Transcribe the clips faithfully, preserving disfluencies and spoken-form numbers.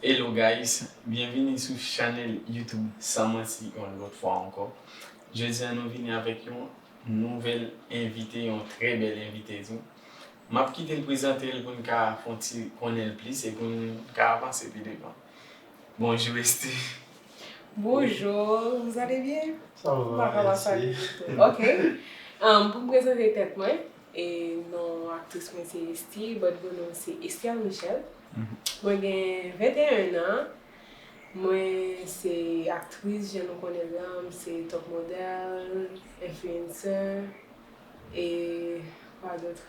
Hello guys, byenvini sou chanèl YouTube San Manti yon lòt fwa ankò. Jodi a nou vini avèk yon nouvèl envite, yon trè bèl envite tou. M ap kite l prezante l pou n ka fè yon ti konnen l plis e pou n ka avanse pi devan. Bonjou Esthie. Bonjour, vous allez bien? Sa va, mèsi. Ok. Um, pou m prezante tèt mwen, e non aktris mwen se Esthie, but bon non se Esther Michel. Mwen gen venteyen an. Mwen se aktris, jan nou konnen l lan, m se top model, influencer, e kwa dòt?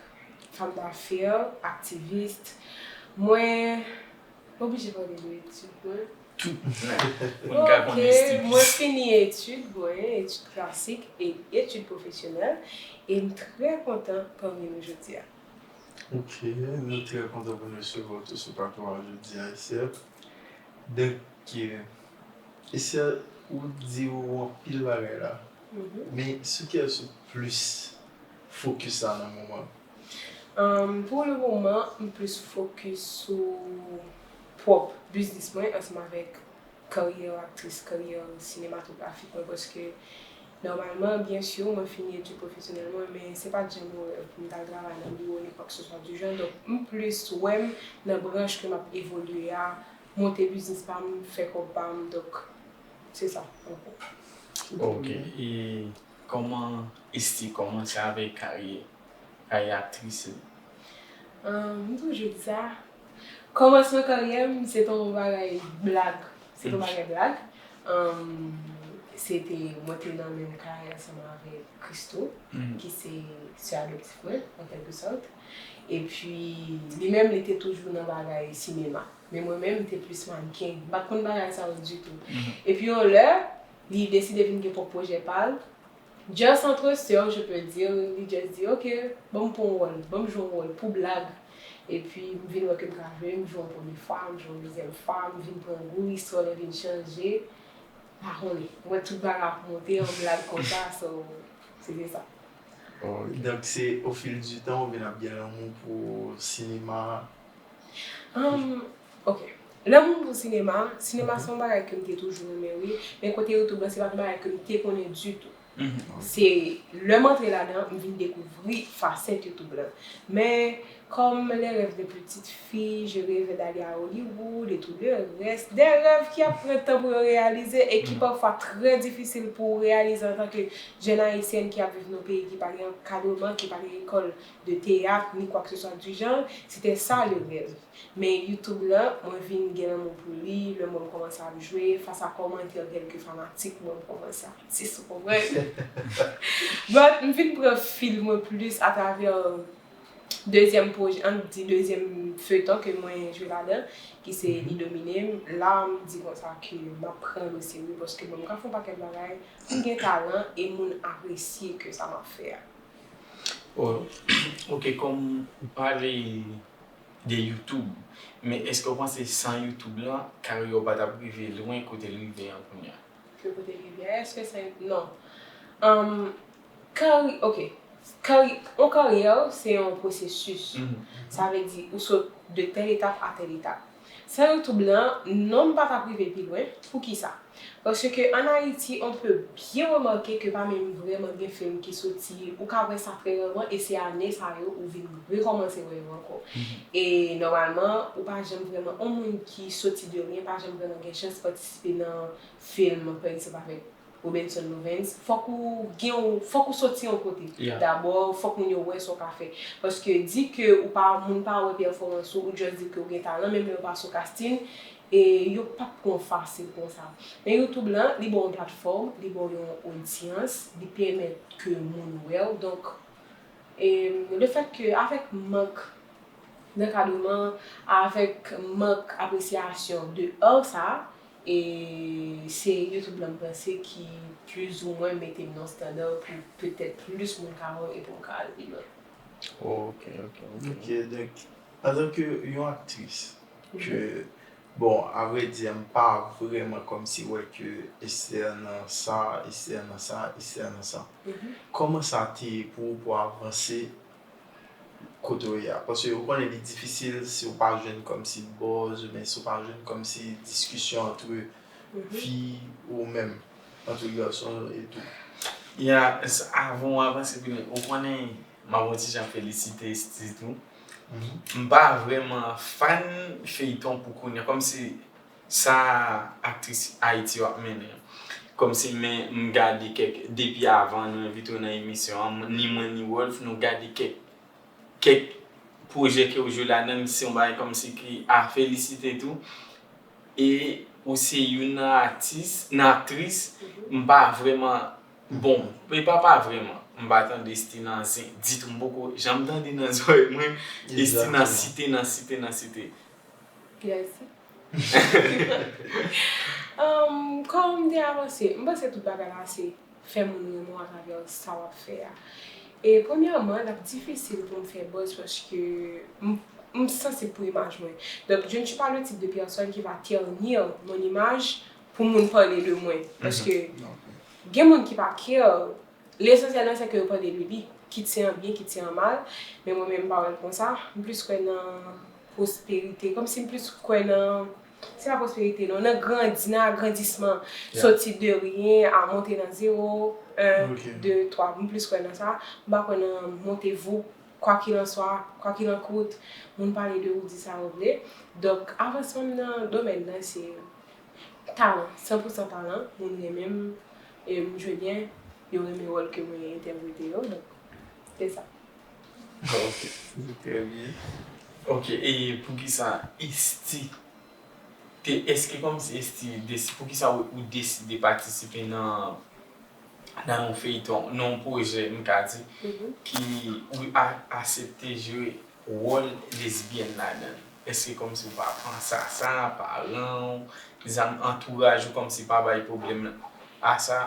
Femme d'affaires, activiste. Mwen, m oblije pale de etid mwen. Tout. Pou n ka konnen Esthie plis. Ok, mwen fini etid mwen, etid klasik e etid pwofesyonèl, e m trè kontan pami nou jodi a. Ok, nou trè kontan pou n resevwa w tou sou plato a jodi a, Esther. Donk, Esther, ou di ou anpil bagay la. Men sou kiyès ou plis fokis la nan moman? Ahn, pou le moman, m plis fokis sou pwòp biznis mwen ansanm avèk karyè aktris, karyè sinematografik mwen, paske nòmalman, byen si, mwen fini etid pwofesyonèl mwen, men se pa t janm yon rèv pou m t al travay nan biwo ni kwakeseswa di jan. Donk, m plis wè m nan branch ke m ap evolye a, monte biznis pa m, fè kòb pa m, donk, se sa, an gwo. Ok, e kòman Esthie kòmanse avèk karyè, karyè aktris li? Ahn, m toujou di sa, kòmansman karyè m, se t on bagay blag. Se t on bagay blag. Ahn, se te, mwen te nan menm kay ansanm avèk Christo, ki se sè adoptif mwen, an kèlke sòt. Epi, li menm, li te toujou nan bagay sinema. Men mwen menm, m te plis mannken. M pa t konn bagay sa yo ditou. Epi, yon lè, li deside vin gen pwòp pwojè pa l. Just entre sœurs, je peux dire, li just di, ok, ban m pran yon wòl, ban m jwe yon wòl pou blag. Epi, m vin wè ke m ka jwe, m jwe yon premye fwa, m jwe yon dezyèm fwa, m vin pran gou, istwa lan vin chanje. M pa konnen. M wè tout bagay ap monte an blag konsa, so, se te sa. Oh, donk, se au fil du temps, ou vin ap gen lanmou pou sinema? Ahn, ok. Lanmou pou sinema, sinema se yon bagay ke m te toujou renmen, wi. Men kote YouTube lan, se pa t yon bagay ke m te konnen ditou. Se lè m antre ladan, m vin dekouvri fasèt YouTube lan. Men, comme les rêves de petite fille, je rêvais d'aller à Hollywood et tout le reste, des rêves qui ap pran tan pou yo reyalize e ki pafwa trè difisil pou w reyalize antanke jèn ayisyèn ki ap viv nan yon peyi ki pa gen ankadreman, ki pa gen lekòl de teyat, ni kwakeseswa di jan, se te sa le rèv. Men YouTube lan, mwen vin gen lanmou pou li, lè mwen kòmanse ap jwe, fas a kòmantè kèlke fanatik mwen, m kòmanse ap di, si w konprann. But, m vin pran fil mwen plis atravè dezyèm pwojè, ann di dezyèm feyton ke mwen jwe ladan, ki se Li Domine M. La, m di konsa ke m ap pran l oserye, paske bon, m ka fè yon pakèt bagay, m gen talan, e moun apresye ke sa m ap fè a. Oh, ok, kòm ou pale de YouTube, men èske w panse san YouTube lan, karyè w pa t ap rive lwen kote l rive an kounye a? Ke kote l rive a, èske san YouTube, non. Ahn, kary-, ok. Kary-, yon karyè, se yon pwosesis. Sa vle di, ou sot de tèl etap a tèl etap. San YouTube lan, non, m pa t ap rive pi lwen. Poukisa? Paske an Ayiti, on peut bien remarquer que pa menm vrèman gen fim ki soti, ou ka wè sa trè rarman, e se ane sa yo ou vin rekòmanse wè yo ankò. E nòmalman, ou pa janm vrèman, on moun ki soti de ryen pa janm vrèman gen chans patisipe nan fim, pa egzanp, avèk Robinson Louvens, fòk ou gen yon, fòk ou soti yon kote. Dabò, fòk moun yo wè sa w ka fè. Paske di ke ou pa, moun pa wè pèfòmans ou, ou just di ke ou gen talan, menm lè yo pa sou casting, E yo p ap pran w fasil konsa. Men YouTube lan, li ba w yon platfòm, li ba w yon odyans, li pèmèt ke moun wè w. Donk, e, lefètke avèk mank ankadreman, avèk mank apresyasyon de art sa, e se YouTube lan m panse ki plizoumwen mete m nan yon estanda pou petèt plis moun ka wè m e pou m ka al pi lwen. Ok, ok, ok. Ok, donk, antanke yon aktris, ke, bon, avrèdi, m pa vrèman kòmsi wè ke Esther nan sa, Esther nan sa, Esther nan sa. Kòman sa te ye pou ou pou avanse kote w ye a? Paske ou konnen li difisil si w pa jwenn kòmsi buzz, oubyen si w pa jwenn kòmsi diskisyon antre fi ou menm, antre gason e tou. Ya, s- avan w avanse pi lwen, ou konnen, m ap yon ti jan felisite Esthie tou. M pa vrèman fan feyton pou kounye a, kòmsi sa aktris Ayiti yo ap mennen an. Kòmsi men m gade kèk, depi avan nou envite w nan emisyon an, ni mwen ni Wolf, nou gade kèk, kèk pwojè ke w jwe ladan, se yon bagay kòmsi ki a felisite tou. E ou se youn nan atis, nan aktris, m pa vrèman, bon, e pa pa vrèman, m pa tande Esthie nan zen ditou, m poko janm tande nan zòrèy mwen Esthie nan site, nan site, nan site. Merci. Kòman m te avanse, m panse tout bagay la se fè moun renmen w atravè sa w ap fè a. E premyèman, l ap difisil pou m fè buzz paske m, m sansib pou imaj mwen. Donc, je ne suis pas le type de personne qui va ternir mon image pou moun pale de mwen. Paske gen moun ki pa care, lesansyèl lan se ke yo pale de li, kit se an byen, kit se an mal, men mwen menm m pa wè l konsa, m plis kwè nan pwosperite, kòmsi m plis kwè nan, se pa pwosperite non, nan grandi, nan agrandisman, soti de ryen a monte nan zewo, en, de, twa, m plis kwè nan sa, m pa kwè nan monte voup, kwa qu'il en soit, kwa qu'il en coûte, moun pale de ou, di sa yo vle. Donk, avansman m nan domèn nan se talan, san pou san talan, moun renmen m, e m jwe byen, yo renmen wòl ke mwen entèprete yo, donk, se sa. Ok, trè byen. Ok, e poukisa Esthie te, èske kòmsi Esthie desi, poukisa ou, ou deside patisipe nan, nan yon feyton, nan yon pwojè, m ka di, ki ou a, aksepte jwe wòl lesbyèn ladan l? Èske kòmsi ou pa panse a sa, paran w, zam, antouraj ou kòmsi pa bay pwoblèm a sa?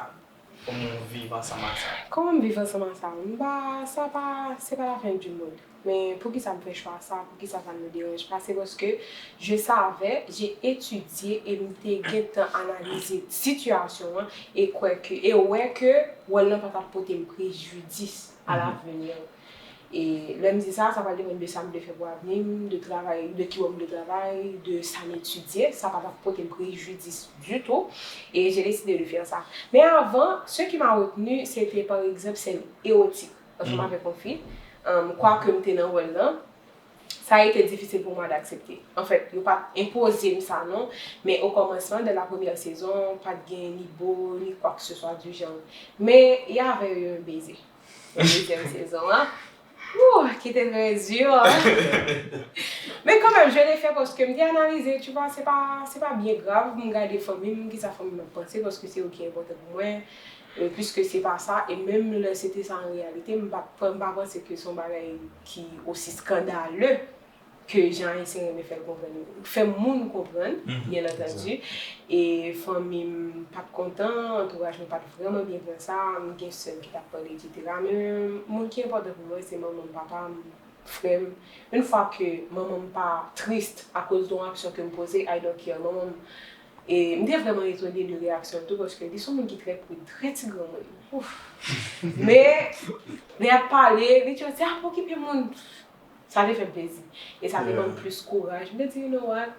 Kòman w viv ansanm a sa? Kòman m viv ansanm a sa? M pa, sa pa, c'est pas la fin du monde. Men poukisa m fè chwa sa? Poukisa ça ne me dérange pas? Se paske je savais, j'ai étudié e m te gentan analize sitiyasyon an e kwè ke, e wè ke wòl lan pa t ap pote m prejidis à l'avenir. E lè m di sa, sa pral depann de sa m vle fè pou avni m, de travay, de ki wòl m vle travay, de sa m etidye, sa pa t ap pote m prejidis ditou. E j'ai décidé de faire ça. Men avan, ce qui m'a retenu, c'était par exemple sèn ewotik. Ansanm avèk yon fi, kwake m te nan wòl lan, sa a été difisil pou mwen d'aksepte. Anfèt, yo pa t enpoze m sa non, men okòmansman, dès la première saison, pa t gen ni bo, ni quoi que ce soit du genre. Mais il y avait eu un baiser. Dezyèm sezon an. Ouh, qui était très dur. Men kanmenm, je l'ai fait paske m te analize, tu vois, se pa, se pa byen grav, m gade fanmi m, kisa fanmi m ap panse, paske se yo ki enpòtan pou mwen. E puiske se pa sa, e menm lè se te sa an reyalite, m pa, m pa panse ke se yon bagay ki osi skandale ke jan Ayisyen renmen fè l konprann, fè moun konprann, byen antandi. E fanmi m pa t kontan, antouraj mwen pa t vrèman byen pran sa, m gen sè m ki t ap pale, etsetera. Men moun ki enpòtan pou mwen, se manman m, papa m, frè m. Yon fwa ke manman m pa tris akoz de yon aksyon ke m poze, I don't care. Manman m, e m te vrèman etone de reyaksyon l tou, paske li se yon moun ki trè prid, trè ti granmoun. Ouf! Men, lè y ap pale, li toujou di, ah, pa okipe moun. Sa te fè m plezi. E sa te ban m plis kouraj. M te di, you know what?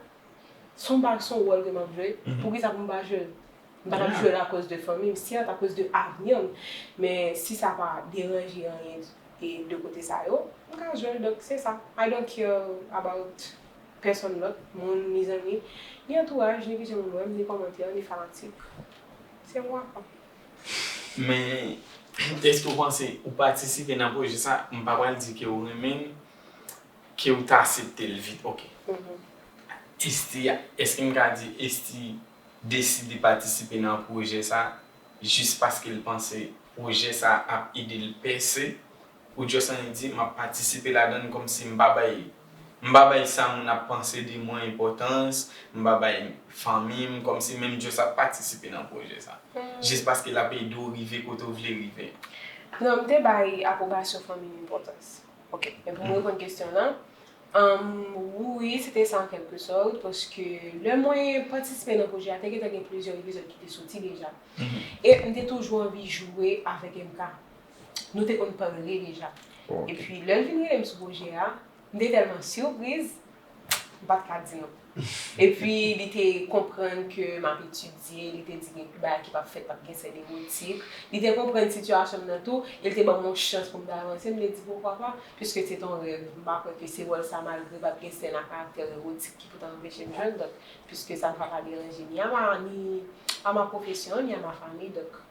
Se yon bag, se yon wòl ke m ap jwe. Poukisa pou m pa jwe l? M pa t ap jwe l akoz de fanmi m, certes, akoz de avni m. Men si sa pa deranje anyen e de kote sa yo, m ka jwe l. Donk, se sa. I don't care about pèsonn lòt, moun, ni zanmi, ni antouraj, ni kijan moun wè m, ni kòmantè, ni fanatik. Se mwa, kwa. Men, èske w panse ou patisipe nan pwojè sa, m pa pral di ke w renmen l, ke w ta aksepte l vit, ok. Esty, èske m ka di Esty deside patisipe nan pwojè sa jis paske l panse pwojè sa ap ede l pèse? Ou just annik di, "M ap patisipe ladan l kòmsi m pa bay, m pa bay sa moun ap panse de mwen enpòtans, m pa bay fanmi m, kòmsi menm just ap patisipe nan pwojè sa." Jis paske l ap ede w rive kote w vle rive. Non, m te bay apwobasyon fanmi m enpòtans. Ok, men pou m reponn kesyon w lan, um, wi, se te sa an kèlke sòt, paske lè mwen patisipe nan pwojè a, te gentan gen plizyè epizòd ki te soti deja. E m te toujou anvi jwe avèk M K. Nou te konn pale deja. Epi lè l vin rele m sou pwojè a, m te tèlman sipriz, m pa t ka di non. Epi li te konprann ke m ap etidye, li te di gen bagay ki p ap fèt, p ap gen sèn ewotik. Li te konprann sitiyasyon m nan tou, e li te ban m yon chans pou m ta avanse. M te di poukwa pa, piske se t on rèv. M pa kwè ke se wòl sa, malgre p ap gen sèn a karaktè ewotik ki pou ta anpeche m jwenn, donk, piske sa pa ka deranje ni a ma, ni a ma profesyon, ni a ma fanmi, donk,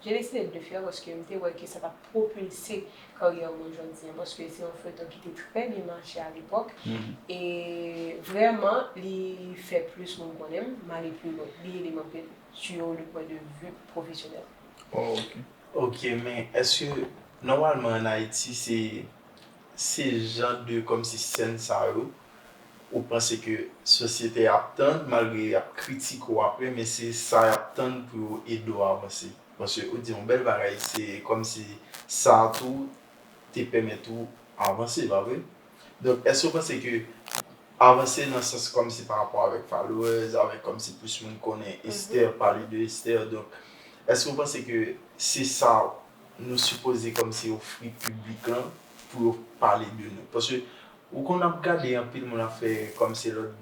j'ai décidé de le faire paske m te wè ke sa t ap pwopilse karyè mwen jodi an, paske se yon feyton ki te trè byen mache alepòk. E vrèman, li fè plis moun konnen m, m ale pi lwen, li ede m anpil sur le point de vue professionnel. Oh, ok. Ok, men èske nòmalman ann Ayiti se se jan de kòmsi sèn sa yo ou panse ke sosyete ap tann malgre y ap kritike w apre men se sa y ap tann pou yo ede w avanse? Paske ou di yon bèl bagay se kòmsi sa tou te pèmèt ou avanse, pa vre? Donk èske w panse ke avanse nan sans kòmsi pa rapò avèk followers, avèk kòmsi plis moun konnen Esther, pale de Esther, donk èske w panse ke se sa nou sipoze kòmsi ofri piblik lan pou yo pale de nou? Paske ou konn ap gade anpil moun ap fè kòmsi lòt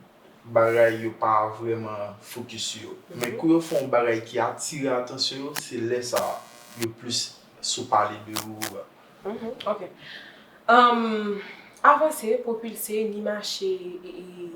bagay yo pa vrèman fokis sou yo. Men kou yo fè yon bagay ki atire atansyon yo, se lè sa yo plis sou pale de ou. Ok. Um, avanse, pwopilse, ni mache e, e,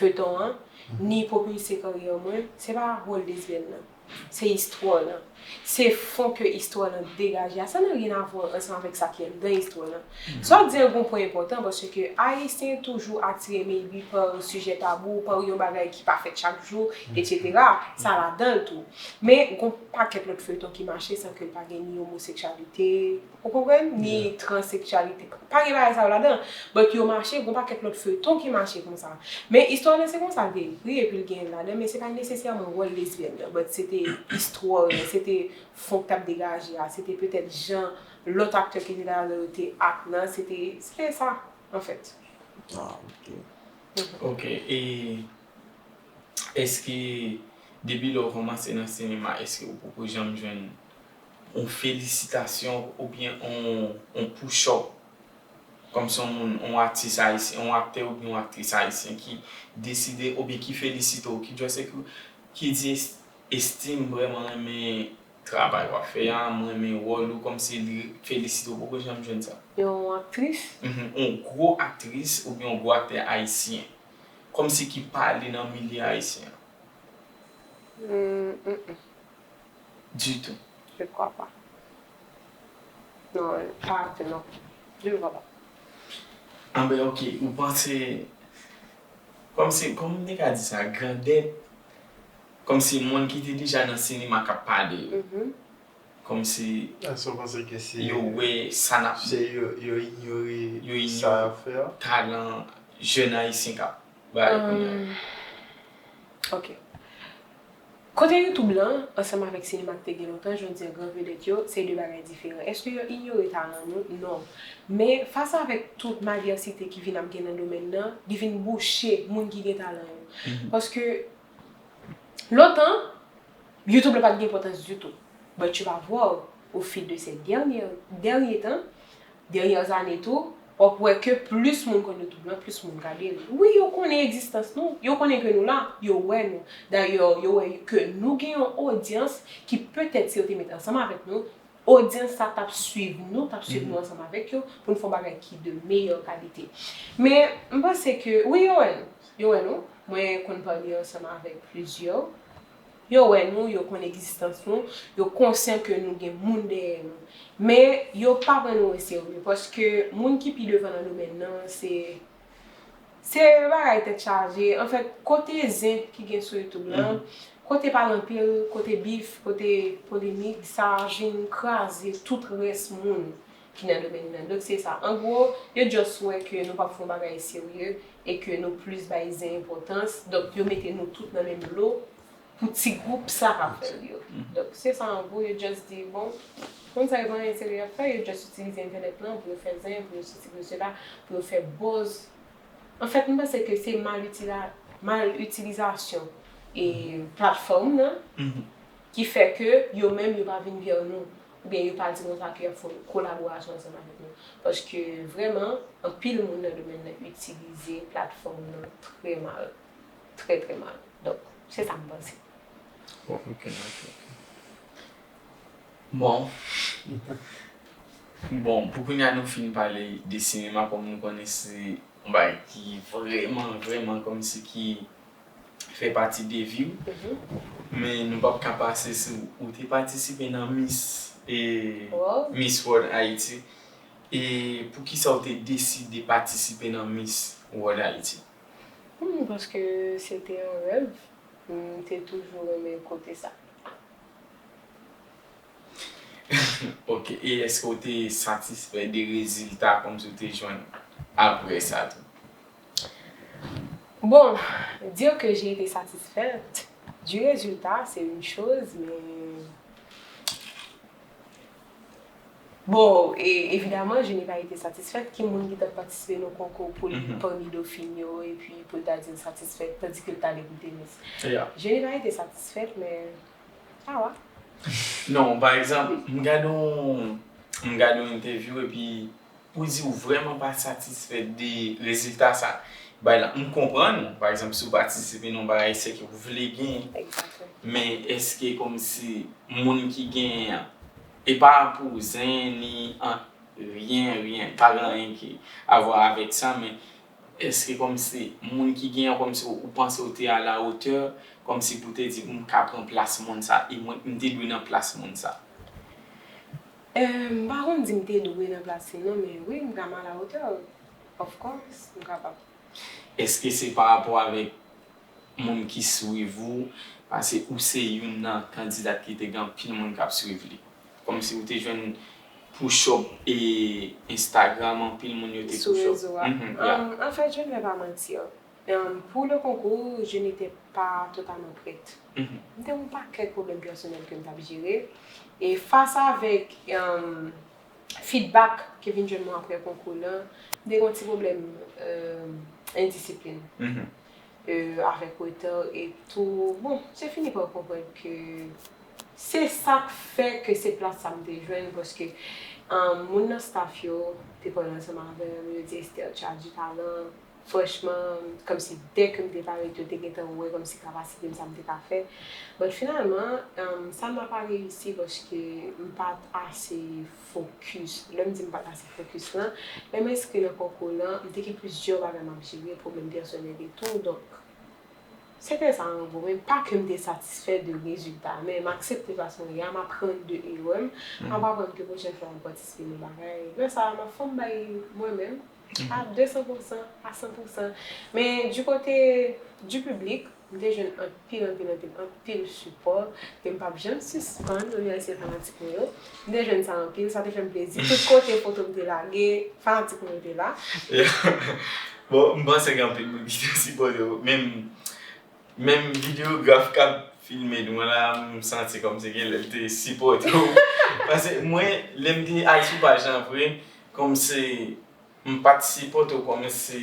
feyton an, ni pwopilse karyè mwen, se pa wòl lesbyèn nan. Se istwa w lan. Se fon ke istwa w lan degaje a. Sa nan ryen avwa ansanm avèk sa ki anndan istwa w lan. Sa w di an gon pwen enpòtan paske Ayisyen toujou atire maybe pa sijè tabou, pa yon bagay ki pa fèt chak jou, etsetera. Sa ladan l tou. Men gon pakèt lòt feyton ki mache san ke l pa gen ni omoseksyalite, ou konprann? Ni transeksyalite. Pa gen bagay sa yo ladan. But yo mache, gon pakèt lòt feyton ki mache konsa. Men istwa w lan se konsa l te ekri epi l gen ladan, men se pa nesesèman wòl lesbyèn nan. But se te istwa w lan, se te fon k t ap degaje a, se te petèt jan lòt aktè ki te ladan yo te act nan, se te, se te sa, anfèt. Ah, ok. Ok, e èske depi lè w kòmanse nan sinema, èske w poko janm jwenn yon felisitasyon oubyen yon, yon push up? Kòmsi yon moun, yon atis ayisyen, yon aktè oubyen yon aktris ayisyen ki deside oubyen ki felisite w, ki just ekri, ki di, "Esty, m vrèman renmen travay w ap fè a, m renmen wòl ou," kòmsi li felisite w, poko janm jwenn sa? Yon aktris? Mhm, yon gwo aktris oubyen yon gwo aktè ayisyen. Kòmsi ki pale nan milye ayisyen an. Hmm, mm, mm. Ditou. Je crois pas. Non, pa aktè non. Je crois pas. Anben, ok, ou panse, kòmsi, kòman m te ka di sa, grandèt, kòmsi moun ki te deja nan sinema k ap pale yo. Kòmsi Èske w panse ke se yo wè sa n ap se yo, yo inyore Yo inyore sa y ap fè a? Talan jèn ayisyen k ap bay kounye a. Ok. Kote YouTube lan, ansanm avèk sinema ki te gen lontan, jodi a gran vedèt yo, se de bagay diferan. Èske yo inyore talan nou? Non. Men, fas avèk tout madyasite ki vin ap gen nan domèn nan, li vin bouche moun ki gen talan yo. Paske, lontan, YouTube la pa t gen enpòtans ditou. But tu vas voir, au fil de ces derniers, derniers temps, dènyè zane tou, w ap wè ke plis moun konn YouTube lan, plis moun gade l. Wi, yo konnen egzistans nou, yo konnen ke nou la, yo wè nou. Dayè, yo wè ke nou gen yon odyans ki petèt si yo te met ansanm avèk nou, odyans sa t ap swiv nou, t ap swiv nou ansanm avèk yo, pou n fè yon bagay ki de meyè kalite. Men, m panse ke, wi, yo wè nou. Yo wè nou. Mwen konn pale ansanm avèk plizyè. Yo wè nou, yo konn egzistans nou, yo konsyan ke nou gen moun dèyè nou. Men, yo pa pran nou oserye, paske moun ki pi devan nan domèn nan, se Se bagay tèt chaje. Anfèt, kote zen ki gen sou YouTube lan, kote pale anpil, kote bif, kote polemik, sa vin kraze tout rès moun ki nan domèn nan. Donk, se sa. An gwo, yo just wè ke nou p ap fè yon bagay serye e ke nou plis bay zen enpòtans. Donk, yo mete nou tout nan menm lo pou ti gwoup sa k ap fè l yo. Donk, se sa, an gwo, yo just di, bon, moun sa yo pa gen enterè y ap fè, yo just itilize entènèt lan pou yo fè zen, pou yo sesi, pou yo sela, pou yo fè buzz. Anfèt, m panse ke se mal itila-, mal itilizasyon e platfòm nan ki fè ke yo menm yo pa vin vè nou, oubyen yo pa di konsa ke y ap fè yon kolaborasyon ansanm avèk nou. Paske vrèman, anpil moun nan domèn nan itilize platfòm nan trè mal. Trè, trè mal. Donk, se sa m panse. Bon, ok, ok, ok. Bon. Bon, pou kounye a nou fin pale de sinema, kòm nou konnen se yon bagay ki vrèman, vrèman kòmsi ki fè pati de vi w. Men nou p ap ka pase sou ou te patisipe nan Miss, e, Miss World Haiti. E poukisa w te deside patisipe nan Miss World Haiti? Hmm, paske se te yon rèv. M te toujou renmen kote sa. Ok, e èske w te satisfè de rezilta kòmsi w te jwenn apre sa tou? Bon, dire que j'ai été satisfaite du résultat, c'est une chose, mais bon, et évidemment, je n'ai pas été satisfaite. Ki moun ki t ap patisipe nan konkou pou l pami dofin yo, epi pou l ta di l satisfèt, tandis ke l t al ekoute Miss? Je n'ai pas été satisfaite, mais ah ouais. Non, pa egzanp, m gade yon, m gade yon entèvyou epi pou di w vrèman pa satisfè de rezilta sa bay la. M konprann ou, pa egzanp, si w patisipe nan yon bagay, se ke w vle genyen. Men èske kòmsi moun ki genyen an, e pa pou zen ni an, ryen, ryen, pa gen anyen ki avwa avèk sa, men èske kòmsi moun ki genyen an, kòmsi ou panse w te a la hauteur, kòmsi pou te di m ka pran plas moun sa, e mwen, m te dwe nan plas moun sa? Eh, m pa konn di m te dwe nan plas li non, men wi, m ka m a la hauteur. Of course, m kapab. Èske se pa rapò avèk moun ki swiv ou? Paske ou se youn nan kandidat ki te gen anpil moun k ap swiv li. Kòmsi ou te jwenn push up e Instagram, anpil moun yo te push up. Sou rezo a. Anfèt, je ne vais pas mentir. Pou le concours, je n'étais pas totalement prête. M te gen yon pakèt pwoblèm pèsonèl ke m t ap jere. E fas avèk feedback ke vin jwenn mwen apre konkou lan, m te gen yon ti pwoblèm endisiplin avèk reta e tou. Bon, je finis par konprann ke se sa k fè ke se plas sa m te jwenn, paske moun nan staff yo te pale ansanm avè m, yo di Esther, tu as du talent. Franchman, kòmsi dè ke m te parèt, yo te gentan wè kòmsi kapasite m, sa m te ka fè. But finalman, sa m pa reyisi paske m pa t ase fokis. Lè m di m pa t ase fokis lan, lè m enskri nan konkou lan, m te gen plizyè bagay m ap jere, pwoblèm pèsonèl e tou. Donk, se te sa an gwo, men pa ke m te satisfè de rezilta, men m aksepte fason l ye a, m aprann de erè m, m ap aprann ke pwochèn fwa m patisipe nan bagay. Lè sa a, m ap fè m bay mwen menm. A de san pou san, a san pou san. Men du côté du public, m te jwenn anpil, anpil, anpil, anpil sipò ke m p ap janm sispann remèsye fanatik mwen yo. M te jwenn sa anpil, sa te fè m plezi. Tout kote foto m te lage, fanatik mwen yo te la. Bon, m panse gen anpil moun ki te sipòte w. Menm, menm videograf k ap filme nou an la, m santi kòmsi gen lè l te sipòte w. Paske mwen, lè m te al sou paj lan vre, kòmsi m pa t sipòte w kòmsi,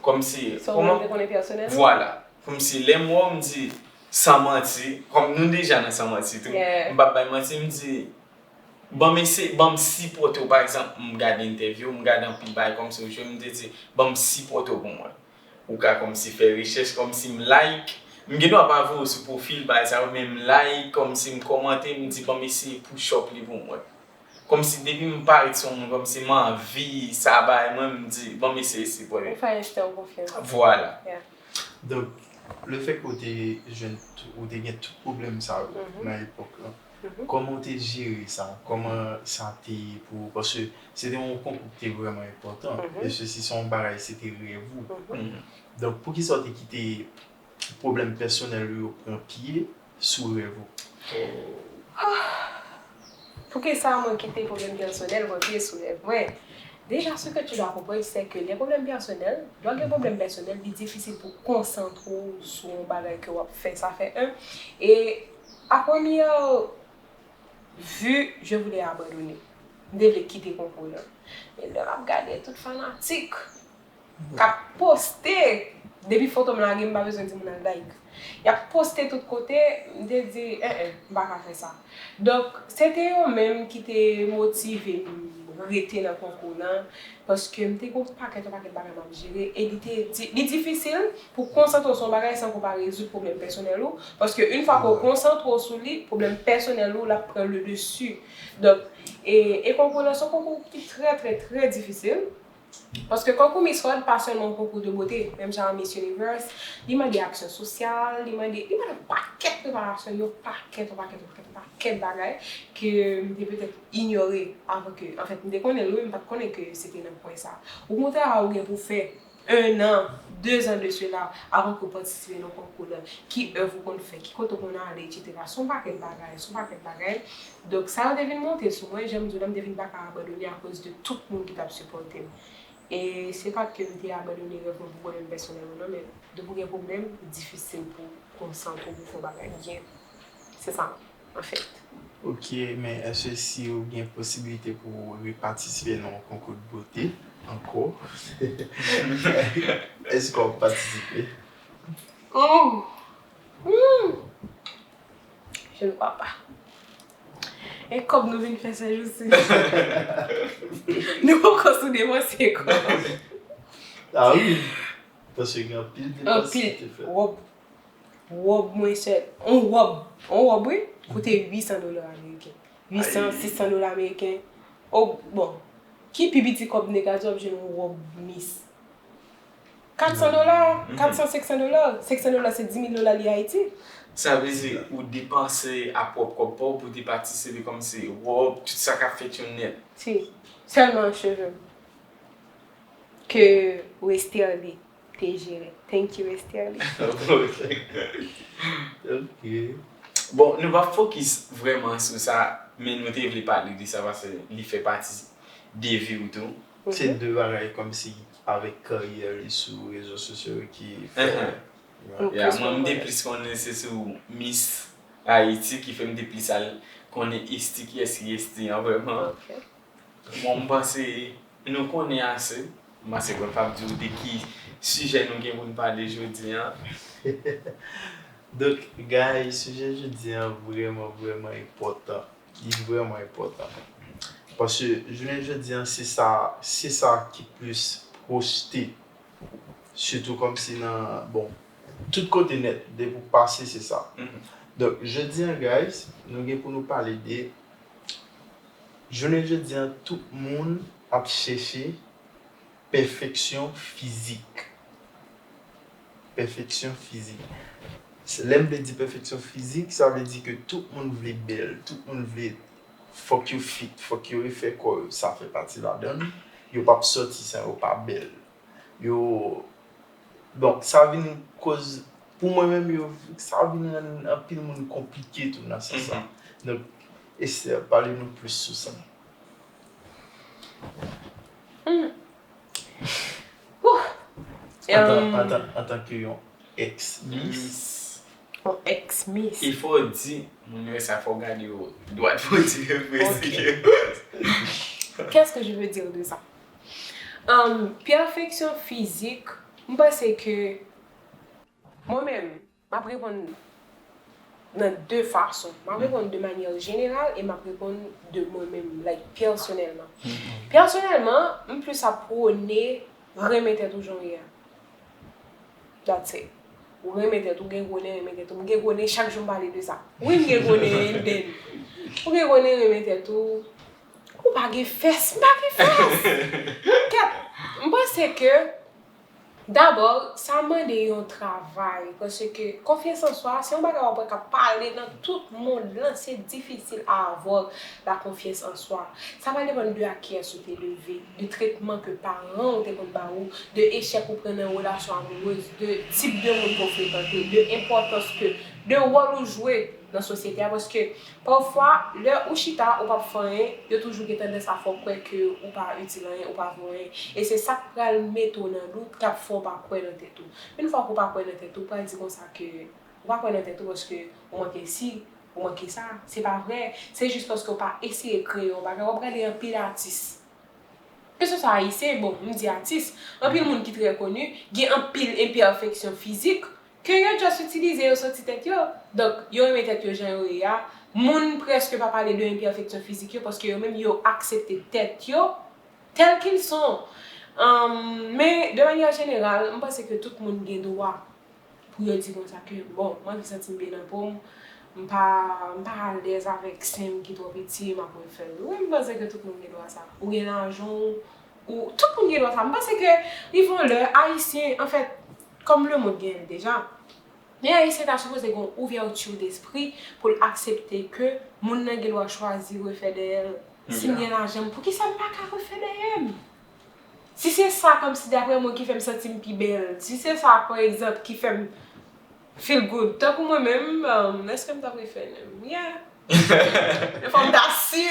kòmsi, Sa w menm te konnen pèsonèlman? Vwala. Kòmsi lè m wè w, m di, san manti, kòm nou deja nan san manti tou, m p ap bay manti, m di, ban m eseye, ban m sipòte w. Pa egzanp, m gade entèvyou, m gade anpil bagay kòmsi w jwe, m te di, ban m sipòte w pou mwen. Ou ka kòmsi fè rechèch, kòmsi m like, m gen dwa pa voye w sou pwofil, bagay sa yo, men m like, kòmsi m kòmante, m di, ban m eseye push up li pou mwen. Kòmsi depi m parèt sou yon moun, kòmsi m anvi sa bay mwen, m di, ban m eseye sipòte. Ou fè Esther konfyans. Vwala. Yeah. Donk, lefètke w te jwenn, ou te gen tout pwoblèm sa yo nan epòk lan, Kòman w te jere sa? Kòman sa te ye pou ou? Paske se te yon konkou ki te vrèman enpòtan. E se si se yon bagay, se te rèv ou. Donk, poukisa w te kite pwoblèm pèsonèl ou yo pran pye sou rèv ou? Poukisa mwen kite pwoblèm pèsonèl pran pye sou rèv mwen? Déjà, ce que tu dois comprendre, c'est que les problèmes personnels, lè w gen pwoblèm pèsonèl, li difisil pou konsantre w sou yon bagay ke w ap fè, sa fè en. E a premye vue, je voulais abandonner. M te vle kite konkou lan. Men lè m ap gade tout fanatik k ap poste, depi foto m lage, m pa bezwen di moun al like. Y ap poste tout kote, m te di, en en, m pa ka fè sa. Donk, se te yo menm ki te motive m rete nan konkou lan, paske m te gen yon pakèt, yon pakèt bagay m ap jere, e li te di, li difisil pou w konsantre w sou yon bagay san ke w pa rezoud pwoblèm pèsonèl ou, paske yon fwa ke w konsantre w sou li, pwoblèm pèsonèl ou, l ap pran le dessus. Donk, e, e konkou lan, se yon konkou ki trè, trè, trè difisil. Paske konkou Miss World pa sèlman yon konkou de bote, menm jan ak Miss Universe, li mande aksyon sosyal, li mande, li mande yon pakèt preparasyon, yon pakèt, yon pakèt, yon pakèt, yon pakèt bagay ke m te petèt inyore avan ke, anfèt, m te konnen l wi, m pa t konnen ke se te nan pwen sa. Ou konn travay ou gen pou w fè un an, deux ans de cela, avan ke w patisipe nan konkou lan, ki èv ou konn fè, ki kote w konn ale, etsetera. Se yon pakèt bagay, se yon pakèt bagay. Donk, sa yo te vin monte sou mwen, jan m di w la, m te vin pa ka abandone akoz de tout moun ki t ap sipòte m. E se pa t ke m te abandone rèv mwen pou pwoblèm pèsonèl ou non, men depi w gen pwoblèm, li difisil pou w konsantre w pou w fè yon bagay byen. Se sa, anfèt. Ok, men èske si w gen posibilite pou w repatisipe nan yon konkou de bote ankò, èske w ap patisipe? Oh! Hmm. Je ne crois pas. E kòb nou vin fè sèjousi. Nou poko sou depanse kòb. Ah wi. Paske gen anpil depans ki te fèt. Wòb. Wòb mwen sèl. On wòb. On wòb wi. Koute uit san dola ameriken. Uit san, sis san dola ameriken. Oh, bon. Ki pi piti kòb nèg la di w ap jwenn on wòb Miss? Kat san dola, kat san, senk san dola. Senk san dola se dis mil dola li Ayiti. Sa vle di ou depanse a pwòp kòb pa w pou te patisipe kòmsi wòb, tout sa k ap fèt yo nèt. Si. Sèlman cheve m. Ke Westerlie te jere. Thank you, Westerlie. Ok. Ok. Bon, nou p ap fokis vrèman sou sa, men nou te vle pale de sa paske li fè pati de vi w tou. Se de bagay kòmsi avèk karyè li sou rezo sosyo yo ki fè. Ya, mwen m te plis konnen se sou Miss Haiti ki fè m te plis al konnen Esthie, kiyès ki Esthie an vrèman. Bon, m panse nou konnen ase. M panse mwen p ap di w de ki sijè nou gen pou n pale jodi an. Donk, guys, sijè jodi an vrèman, vrèman enpòtan. Li vrèman enpòtan. Paske jounen jodi an, se sa, se sa ki plis pwojte. Sitou kòmsi nan, bon, tout kote nèt, depi w pase, se sa. Donk, jodi an, guys, nou gen pou nou pale de, jounen jodi an, tout moun ap chèche pèfeksyon fizik. Pèfeksyon fizik. Lè m vle di pèfeksyon fizik, sa vle di ke tout moun vle bèl, tout moun vle, fòk yo fit, fòk yo refè kò yo, sa fè pati ladan l, yo p ap sòti san yo pa bèl. Yo, donk, sa vin koz, pou mwen menm, yo, sa vin rann anpil moun konplike tou nan sans sa. Donk, Esther, pale nou plis sou sa. Antan, antan, antanke yon ex Miss. Yon ex Miss. E fò w di moun yo sa, fò w gade yo dwat pou w di yo presi. Qu'est-ce que je veux dire de ça? Um, pèfeksyon fizik, m panse ke mwen menm, m ap reponn nan de fason. M ap reponn de manyè jeneral e m ap reponn de mwen menm, like, pèsonèlman. Pèsonèlman, m plis ap pwone renmen tèt ou jan w ye a. That's it. Ou renmen tèt ou, gen gwo nen renmen tèt ou. M gen gwo nen, chak jou m pale de sa. Wi, m gen gwo nen, and then. Ou gen gwo nen renmen tèt ou. Ou pa gen fès, m pa gen fès. Kèt, m panse ke Dabò, sa mande yon travay, paske konfyans an swa se yon bagay w ap wè k ap pale nan tout mond lan, se difisil a avoir la confiance en soi. Sa va depann de a kiyès ou te leve, de tretman ke paran w te konn ba ou, de echèk ou pran nan relasyon amourez, de tip de moun ke w frekante, de enpòtans ke, de wòl ou jwe nan sosyete a, paske pafwa, lè ou chita, ou p ap fè anyen, yo toujou gen tandans a fè w kwè ke ou pa itil anyen, ou pa vo anyen. E se sa k pral mete w nan dout, k ap fè w pa kwè nan tèt ou. Yon fwa ke w pa kwè nan tèt ou, ou pral di konsa ke ou pa kwè nan tèt ou paske ou manke si, ou manke sa. Se pa vre. Se jis paske w pa eseye kreye yon bagay. W ap gade anpil atis. Keseswa ayisyen, bon, m di atis, anpil moun ki trè koni, gen anpil enpèfeksyon fizik, ke yo just itilize yo soti tèt yo. Donk, yo renmen tèt yo jan yo ye a. Moun prèske pa pale de enpèfeksyon fizik yo, paske yo menm yo aksepte tèt yo tel qu'ils sont. Anm, men, de manière générale, m panse ke tout moun gen dwa pou yo di konsa ke, bon, m anvi santi m byen nan po m, m pa, m pa alèz avèk sen m ki twò piti, m ap refè l. Wi, m panse ke tout moun gen dwa sa. Ou gen lajan w, ou, tout moun gen dwa sa. M panse ke rive yon lè, Ayisyen, anfèt, kòm lemonn genyen l deja, men Ayisyen ta sipoze gen yon ouvèti despri pou l aksepte ke moun nan gen dwa chwazi refè dèyè l. Si m gen lajan m, poukisa m pa ka refè dèyè m? Si se sa, kòmsi, daprè mwen, ki fè m santi m pi bèl, si se sa, pa egzanp, ki fè m feel good, tankou mwen menm, um, èske m t ap refè nenm? Yeah. Men fò m ta si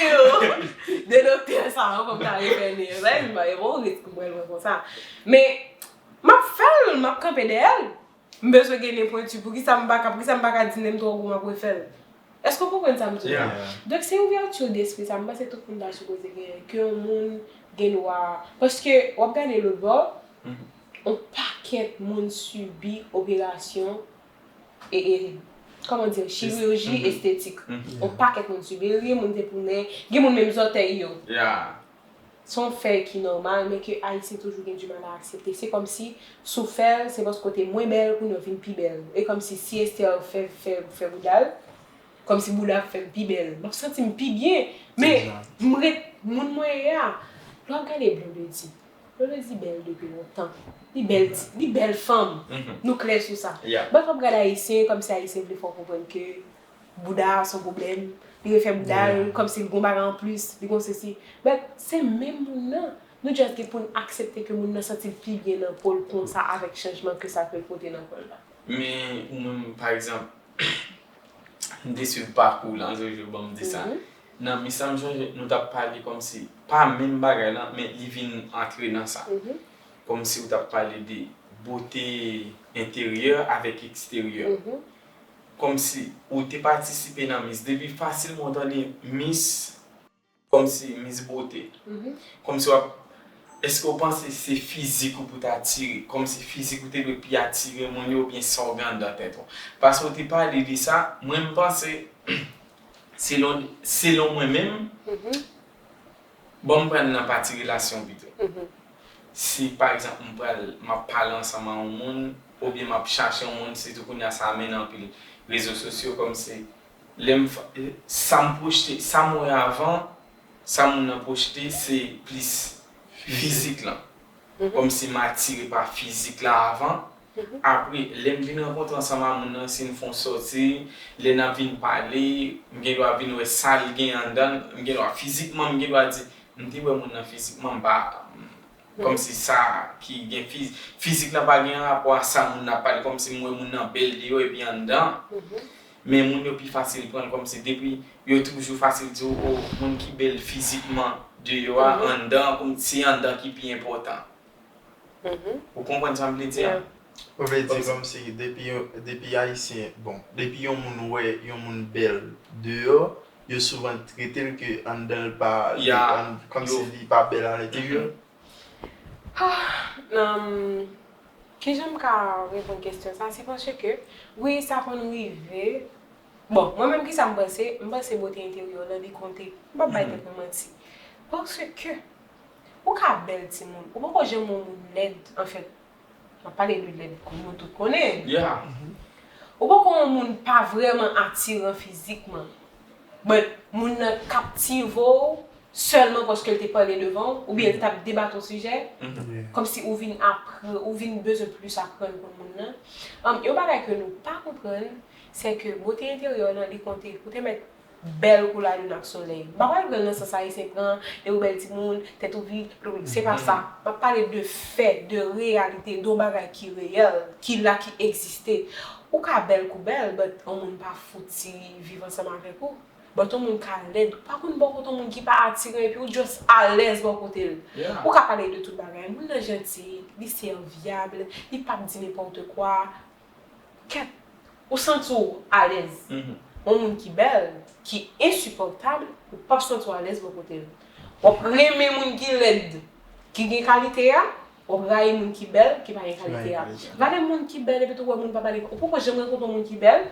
de doktè sa a, fò m ta refè nenm. Sa vle di m pa gen bon risk pou m pran l konsa. Men, m ap fè l, m ap kanpe dèyè l. M bezwen gen nen pwenti. Poukisa m pa ka, poukisa m pa ka di nen m twò gwo, m ap refè l? Èske w konprann sa m di w la? Donk, se ouvèti despri sa, m panse tout moun ta sipoze genyen. Ke yon moun gen dwa. Paske, w ap gade lòt bò, yon pakèt moun sibi operasyon, e, e, kòman di, chiriji estetik. Yon pakèt moun sibi l, gen moun se pou nen, gen moun menm zòtèy yo. Se yon fè ki nòmal, men ke Ayisyen toujou gen dimal a aksepte. Se kòmsi, si w fè l, se paske w te mwen bèl, kounye a w vin pi bèl. E kòmsi, si Esther fè, fè, fè bouda l, kòmsi bouda ap fè m pi bèl. M ap santi m pi byen. Men, m ret moun mwen ye a. Lè w ap gade Blondedy, Blondedy bèl depi lontan. Li bèl, li bèl fanm. Nou klè sou sa. Brèf, w ap gade Ayisyen, kòmsi Ayisyen vle fè w konprann ke bouda a se yon pwoblèm. Li refè bouda l, kòmsi li gon bagay anplis, li gon sesi. But se menm moun nan. Nou just gen pou n aksepte ke moun nan santi l pi byen nan po l konsa avèk chanjman ke sa pral pote nan kò l la. Men ou menm, pa egzanp, m te swiv pakou w lan, se jou ban m di sa. Nan Miss, sa m sonje, nou t ap pale kòmsi, pa menm bagay lan, men li vin antre nan sa. Kòmsi ou t ap pale de bote enteryè avèk eksteryè. Kòmsi ou te patisipe nan Miss. Depi fasilman w tande Miss, kòmsi Miss Bote. Kòmsi w ap, èske w panse se fizik ou pou t atire? Kòmsi fizik ou te dwe pi atire moun yo oubyen sa w gen anndan tèt ou? Paske w te pale de sa, mwen m panse, selon, selon mwen menm, bon, m pral nan pati relasyon pito. Si, pa egzanp, m pral, m ap pale ansanm a yon moun, oubyen m ap chache yon moun, sitou kounye a sa mennen anpil rezo sosyo, kòmsi lè m fa-, sa m pwojte, sa m wè avan, sa moun nan pwojte, se plis fizik lan. Kòmsi m atire pa fizik la avan. Apre, lè m vin rankontre ansanm a moun nan, si n fè yon sòti, lè n ap vin pale, m gen dwa vin wè sa l gen anndan l, m gen dwa fizikman, m gen dwa di, m te wè moun nan fizikman, m pa, kòmsi sa ki gen fiz-, fizik lan pa gen rapò a sa moun nan ap pale, kòmsi m wè moun nan bèl deyò epi anndan. Men moun yo pi fasil pran l kòmsi depi yo toujou fasil di w, o, moun ki bèl fizikman deyò a, anndan, kòm se anndan ki pi enpòtan. Ou konprann sa m vle di a? Ou vle di kòmsi depi yo, depi Ayisyen, bon, depi yon moun wè yon moun bèl deyò, yo souvan trete l ke anndan l pa, kòmsi li pa bèl alenteryè. Ah, um, kijan m ka reponn kesyon sa? Se paske, wi, sa konn rive. Bon, mwen menm, kisa m panse? M panse bote enteryè w lan, li konte. M p ap bay tèt mwen manti. Paske, ou ka bèl timoun. Ou poko janm wè yon moun lèd, anfèt. M ap pale de lèd, nou tout konnen. Ou poko wè yon moun pa vrèman atiran fizikman. But, moun nan kaptive w, sèlman paske l te pale devan w, oubyen l t ap debat yon sijè, kòmsi ou vin aprann, ou vin bezwen plis aprann konn moun nan. Um, yon bagay ke nou pa konprann, se ke bote enteryè w lan, li konte. Ou te mèt bèl kou lalin ak solèy. M pa pral pran l nan sans ayisyen pran, lè ou bèl timoun, tèt ou vide, se pa sa. M ap pale de fè, de reyalite, de yon bagay ki reyèl, ki la, ki egziste. Ou ka bèl kou bèl, but yon moun pa fouti viv ansanm avèk ou. But yon moun ka lèd, ou pa konn bò kote yon moun ki pa atiran epi ou just alèz bò kote l. Ou ka pale de tout bagay. Moun nan janti, li sèvyab, li p ap di nenpòt kwa. Kèt, ou santi w alèz. Yon moun ki bèl, ki ensipòtab, ou p ap santi w alèz bò kote l. W ap renmen moun ki lèd, ki gen kalite a, w ap rayi moun ki bèl, ki pa gen kalite a. Gade moun ki bèl epi tou wè moun pa pale. Ou poko janm rankontre yon moun ki bèl,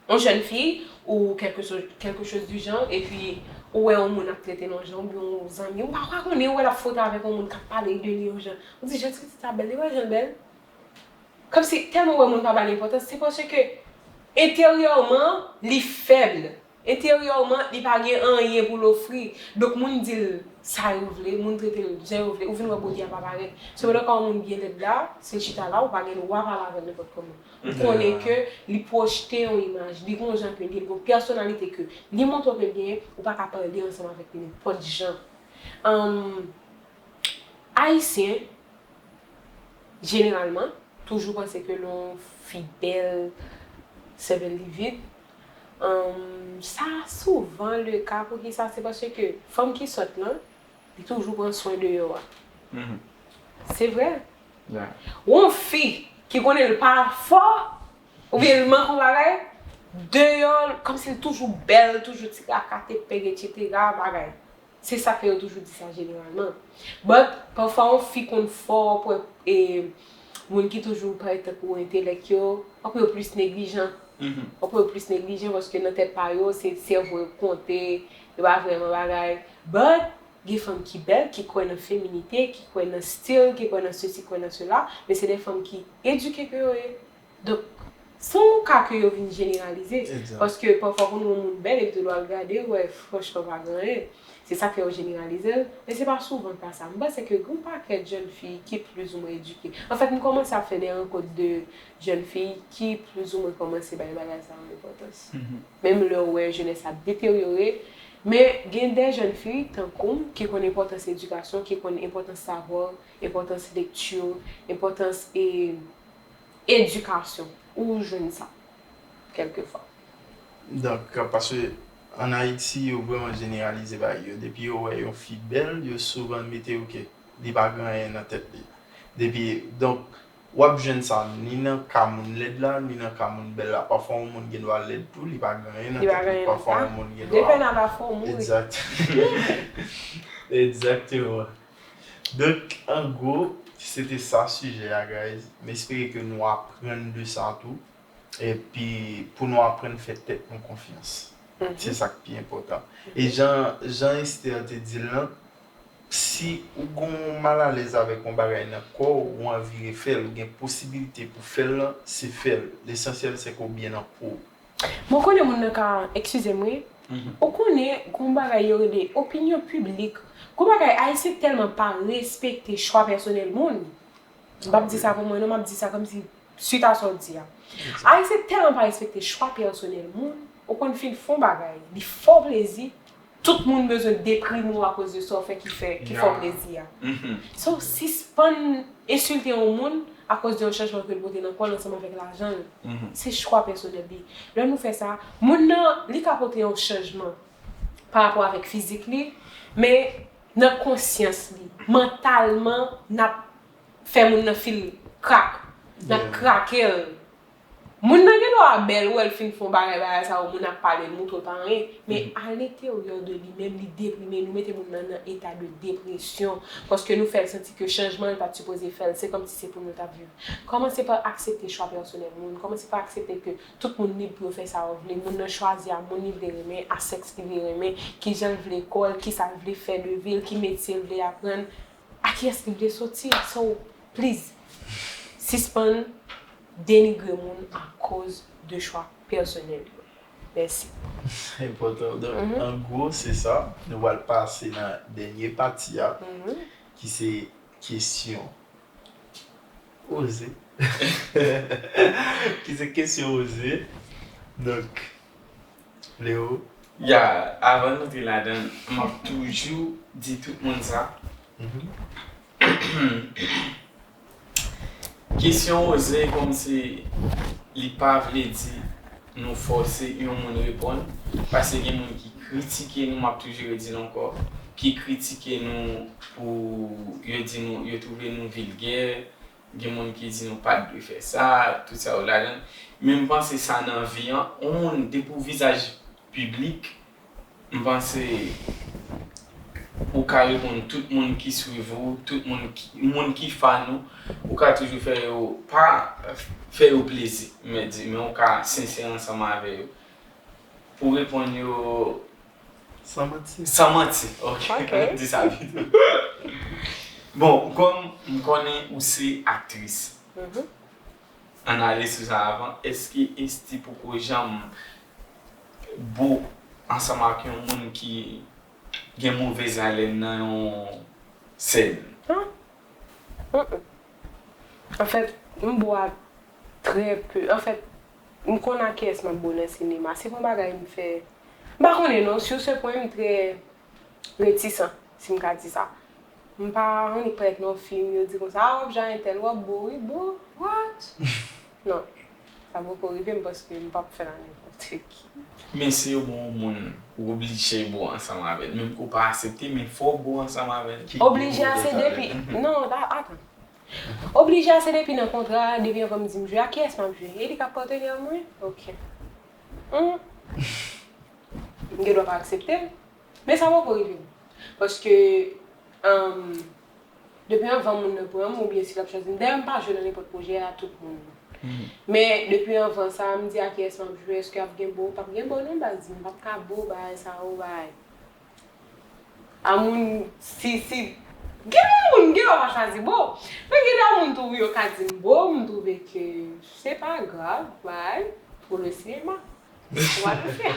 yon jèn fi, ou quelque chose, quelque chose du genre, epi ou wè yon moun ap trete l yon jan, oubyen yon zanmi, ou pa, pa konnen, ou wè l ap fwote avèk yon moun k ap pale de li yon jan. Ou di, jan ti pitit sa bèl, li wè jan l bèl. Kòmsi tèlman wè moun pa ba l enpòtans, se paske enteryèman li fèb. Enteryèman li pa gen anyen pou l ofri. Donk moun di l sa yo vle, moun trete l jan yo vle, ou vin wè bote a pa parèt. Sepandan kan yon moun byen lèd la, se chita la, ou pa gen dwa pale avè l nenpòt kòman. Ou konnen ke li pwojte yon imaj, li gen yon jan ke li ye, li gen yon pèsonalite ke li montre w ke l genyen, ou pa ka pale ansanm avèk li nenpòt jan. Ann, Ayisyen, jeneralman, toujou panse ke lè yon fi bèl, sèvèl li vid. Ann, sa souvan le ka. Poukisa? Se paske fanm ki sòt lan, li toujou pran swen deyò a. Se vrè. Yon fi ki konnen l pa fò, oubyen l manke yon bagay, deyò, kòmsi l toujou bèl, toujou ti kaka, tepeg, etsetera, bagay. Se sa k fè yo toujou di sa jeneralman. But, pafwa, yon fi konn fò, pou, e, moun ki toujou parèt tankou entelèk yo, w ap wè yo plis neglijan. W ap wè yo plis neglijan paske nan tèt pa yo, se sèvo yo k konte, yo pa vrèman bagay. But, gen fanm ki bèl, ki kwè nan feminite, ki kwè nan stil, ki kwè nan sesi, kwè nan sela, men se de fanm ki edike ke yo ye. Donk, se yon ka ke yo vin jeneralize. Paske pafwa pou nou yon moun bèl epi tou lè w al gade, ou wè franchman pa gen anyen. Se sa k fè yo jeneralize l, men se pa souvan ka sa. M panse ke gen yon pakèt jèn fi ki plizoumwen edike. Anfèt, m kòmanse ap fè de rankont de jèn fi ki plizoumwen kòmanse bay bagay sa yo enpòtans. Menm lè w wè jenès ap deteryore, men gen de jèn fi tankou m ki konn enpòtans edikasyon, ki konn enpòtans savwa, enpòtans lekti, enpòtans, e, edikasyon, ou jwenn sa, kèlkefwa. Donk, paske ann Ayiti, yo vrèman jeneralize bagay yo. Depi yo wè yon fi bèl, yo souvan mete, oke, li pa gen anyen nan tèt li. Depi, donk, w ap jwenn sa ni nan ka moun lèd la, ni nan ka moun bèl la. Pafwa, yon moun gen dwa lèd tou, li pa gen anyen nan tèt li. Pafwa, yon moun gen dwa. Depen nan la fòm ou. Exact. Exactement. Donk, an gwo, se te sa sijè a, guys. M espere ke nou aprann de sa tou. Epi, pou nou aprann fè tèt nou konfyans. Se sa k pi enpòtan. E jan, jan Esther te di l lan, si ou gen yon malalèz avèk yon bagay nan kò w, ou anvi refè l, ou gen posibilite pou fè l lan, se fè l. Lesansyèl, se ke w byen nan po w. Mwen konnen moun nan ka, eskize m wi, ou konnen gen yon bagay yo rele opinyon piblik. Gen yon bagay, Ayisyen tèlman pa respekte chwa pèsonèl moun. M p ap di sa pou mwen non, m ap di sa kòmsi swit a sa w di a. Ayisyen tèlman pa respekte chwa pèsonèl moun, ou konn fin fè yon bagay, li fè w plezi, tout moun bezwen deprime w akoz de sa w fè ki fè, ki fè w plezi a. So, sispann ensilte yon moun akoz de yon chanjman ke l pote nan kò l ansanm avèk lajan l. Se chwa pèsonèl li. Lè nou fè sa, moun nan, li ka pote yon chanjman pa rapò avèk fizik li, men nan konsyans li, mantalman, n ap fè moun nan feel krak. N ap krake l. Moun nan gen dwa bèl, ou wè l fin fè yon bagay, bagay sa yo, moun ap pale l, montre l pa anyen. Men alenteryè de li menm, li deprime, nou mete moun nan nan eta de depresyon. Paske nou fè l santi ke chanjman l pa t sipoze fè l, se kòmsi se pou nou l t ap viv. Kòmanse pa aksepte chwa pèsonèl moun, kòmanse pa aksepte ke tout moun lib pou yo fè sa yo vle, moun nan chwazi a moun li vle renmen, a sèks li vle renmen, kijan l vle kò l, kisa l vle fè de vi l, ki metye l vle aprann. A kiyès li vle soti? So, please, sispann denigre moun akoz de chwa pèsonèl yo. Mèsi. Enpòtan. Donk, an gwo, se sa. Nou pral pase nan dènye pati a, ki se kesyon oze. Ki se kesyon oze. Donk, Leo. Ya, avan n antre ladan l, m ap toujou di tout moun sa. Kesyon oze kòmsi li pa vle di nou fòse yon moun reponn, paske gen moun ki kritike nou, m ap toujou redi l ankò, ki kritike nou pou yo di nou, yo twouve nou vilgè, gen moun ki di nou pa t dwe fè sa, tout sa yo ladan l. Men m panse sa nan vi an, yon moun depi w vizaj piblik, m panse ou ka reponn tout moun ki swiv ou, tout moun ki, moun ki fan ou, ou ka toujou fè yo, pa fè yo plezi, men di, men ou ka sensè ansanm avè yo. Pou reponn yo San manti. San manti. Ok. Di sa pito. Bon, kòm m konnen ou se aktris, ann ale sou sa avan, èske Esther poko janm bo ansanm ak yon moun ki gen movèz alèn nan yon sèn? Anfèt, m bo a trè pe. Anfèt, m konn a kiyès m ap bo nan sinema. Se pa yon bagay m fè. M pa konnen non, sur ce point, m trè retisan, si m ka di sa. M pa annik parèt nan fim, yo di konsa, ah, w ap jwe a entèl, w ap bo, wi, bo, what? Non, sa poko rive m paske m p ap fè l a nenpòt ki. Men si yo ba w yon moun, ou oblije bo ansanm avè l. Menm ke w pa aksepte, men fò w bo ansanm avè l. Oblije a se depi. Non, atan. Oblije a se depi nan kontra, depi anvan m di m jwe, a kiyès m ap jwe? E li k ap patnè mwen? Ok. M gen dwa pa aksepte l. Men sa poko rive m. Paske, depi anvan moun nan pran m, oubyen si l ap chwazi m, dayè m pa jwe nan nenpòt pwojè a tout moun. Men depi anvan sa, m di a kiyès m ap jwe, èske ap gen bo, p ap gen bo non baz, m p ap ka bo bagay sa yo, bagay. A moun, si, si, gen moun, gen lè w pa chwazi bo. Men gen lè moun twouve yo ka di m bo, m twouve ke se pa grav, bagay, pour le cinéma. Ou wè l fè.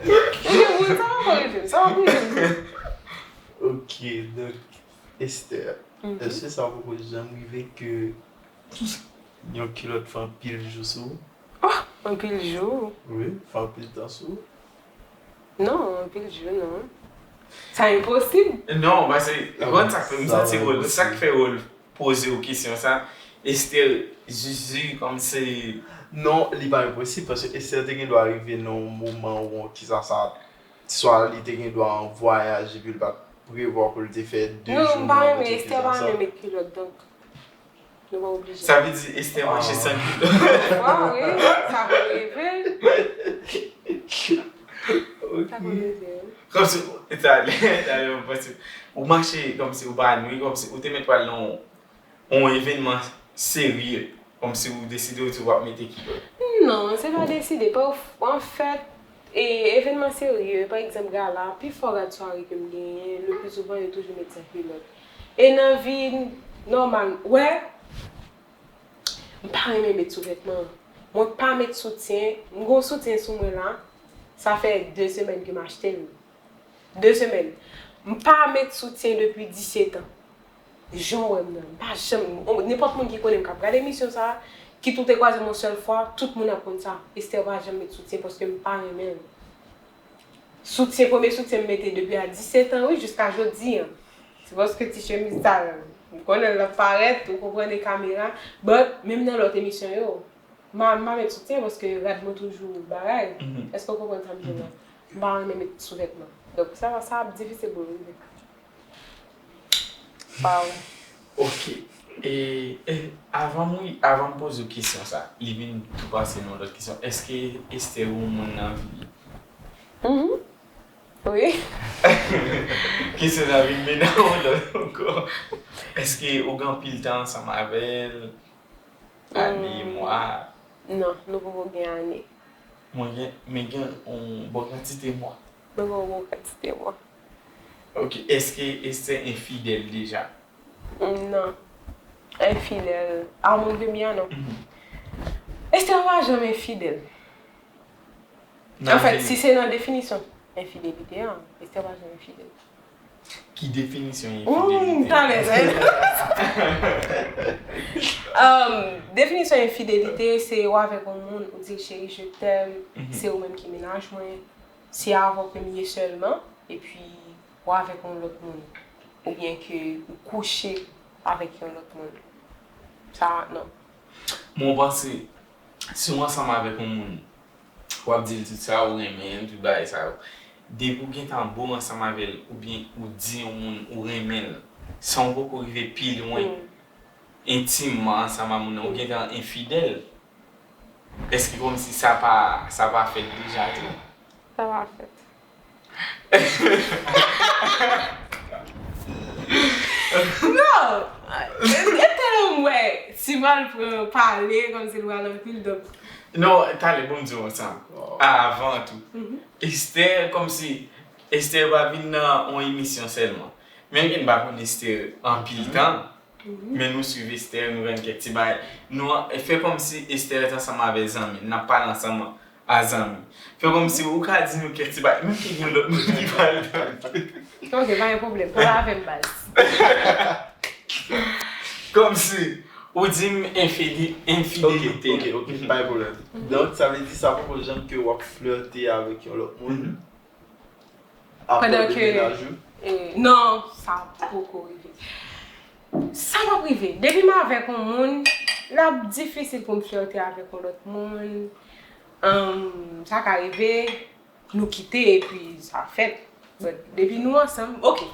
Ou gen moun sa poko rive m, sa poko rive m. Ok, donk, Esther, èske sa poko janm rive ke yon kilòt fè anpil jou sou ou? Oh, anpil jou? Wi, fè anpil tan sou ou? Non, anpil jou, non. Sa enposib. Non, paske, ou konn sa k fè m santi wòl, sa k fè wòl poze w kesyon sa, Esther, Zuzu, kòmsi. Non, li pa enposib, paske Esther te gen dwa rive nan yon moman ou kisa sa, swa li te gen dwa an vwayaj epi l pa t prevwa pou l te fè de jou nan yon oto kisa sa. Non, m pa renmen Esther, pa renmen met kilòt, donk. Nou pa oblije. Sa vle di Esther mache san kilòt. Wa, wi, sa konn rive. Sa konn rive. Kòmsi, talè, talè, mwen panse, ou mache kòmsi ou pa nwi, kòmsi ou te mèt pral nan yon, yon evènman serye, kòmsi ou deside ou di w ap mete kilòt. Non, se pa deside. Pa, anfèt, e, evènman serye, pa egzanp, gala, pifò rad sware ke m genyen, le pli souvan, yo toujou met san kilòt. E nan vi nòmal, wè, m pa renmen met souvètman. Mwen pa met soutyen, m gon soutyen sou mwen la, sa fè de semèn ke m achte l. De semèn. M pa met soutyen depi disèt an. Jan w wè m nan. M pa janm, nenpòt moun ki konnen m k ap gade emisyon sa, ki tou te kwaze m yon sèl fwa, tout moun ap konn sa. Esther pa janm met soutyen paske m pa renmen l. Soutyen, premye soutyen m mete depi a disèt an, wi, jiska jodi an. Se paske ti chemiz sa, m konnen l ap parèt, ou konprann, e kamera, but, menm nan lòt emisyon yo, m pa, m pa met soutyen paske rad mwen toujou bagay. Èske w konprann sa m di w la? M pa renmen met souvètman. Donk, sa, sa ap difisil pou l rive. Pa w. Ok. E, e, avan m, wi, avan m poze w kesyon sa, li vin tou pase nan lòt kesyon. Èske Esther ou moun nan vi? Mhm. Wi. Kesyon sa vin mennen yon lòt ankò. Èske ou gen anpil tan ansanm avè l? Ane, mwa? Non, nou poko gen ane. Mwen gen, men gen yon bon kantite mwa. Mwen gen yon bon kantite mwa. Ok, èske Esther enfidèl deja? Non. Enfidèl. A moun ke m ye a, non. Esther pa janm enfidèl. Anfèt, si se nan definisyon enfidelite an, Esther pa janm enfidèl. Ki definisyon Ou enfidelite? Talè, um, definisyon enfidelite, se ou avèk yon moun, ou di l, cheri, je t'aime, se ou menm ki mennaj mwen, se avè w ke m ye sèlman, epi ou avèk yon lòt moun, oubyen ke ou kouche avèk yon lòt moun. Sa, non. Mwen panse, si w ansanm avèk yon moun, w ap di l tout sa, ou renmen l, tout bagay sa yo. Depi w gentan bon ansanm avè l, oubyen ou di yon moun ou renmen l, san w poko rive pi lwen, entimman ansanm a moun nan, ou gentan enfidèl, èske kòmsi sa pa, sa pa fèt deja tou? Sa pa fèt. Non! E tèlman m wè, si m al pran pale, kòmsi l pral anpil, donk. Non, talè, bon, m di w sa. Avan tou. Esther, kòmsi, Esther pa vin nan yon emisyon sèlman. Men m pa konn Esther anpil tan. Men nou swiv Esther, nou jwenn kèk ti bagay. Nou fè kòmsi Esther rete ansanm avè zanmi l, n ap pale ansanm a zanmi. Fè kòmsi ou ka di nou kèk ti bagay, menm ke gen lòt moun ki pral tande. Ok, pa gen pwoblèm. Pale avè m, baz. Kòmsi ou di m enfide, enfidelite. Ok, ok, ok, pa gen pwoblèm. Donk, sa vle di sa poko janm ke w ap flète avèk yon lòt moun? Apre Pandan de ke- mennaj ou? Eh, non, sa poko rive. Sa p ap rive. Depi m avèk yon moun, l ap difisil pou m flète avèk yon lòt moun. Ahn, sa ka rive, nou kite epi sa fèt. But depi nou ansanm, ok.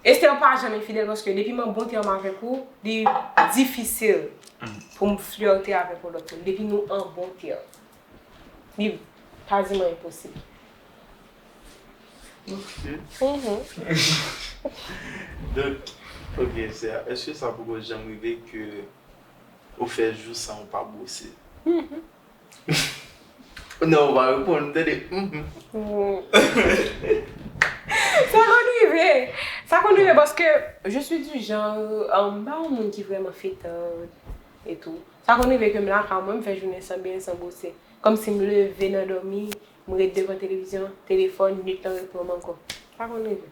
Esther pa janm enfidèl paske depi m an bon tèm avèk ou, li difisil pou m flète avèk yon lòt moun. Depi nou an bon tèm, li kaziman enposib. Ok. Donk, ok, Esther, èske sa poko janm rive ke ou fè jou san ou pa bwose? Non, ou pa reponn, tande. Mhm. Sa konn rive. Sa konn rive paske je suis du genre, um, m pa yon moun ki vrèman fetard e tou. Sa konn rive ke m lakay mwen, m fè jounen san benyen, san bwose. Kòmsi m leve nan dòmi, m ret devan televizyon, telefòn, nwit lan reprann m ankò. Sa konn rive.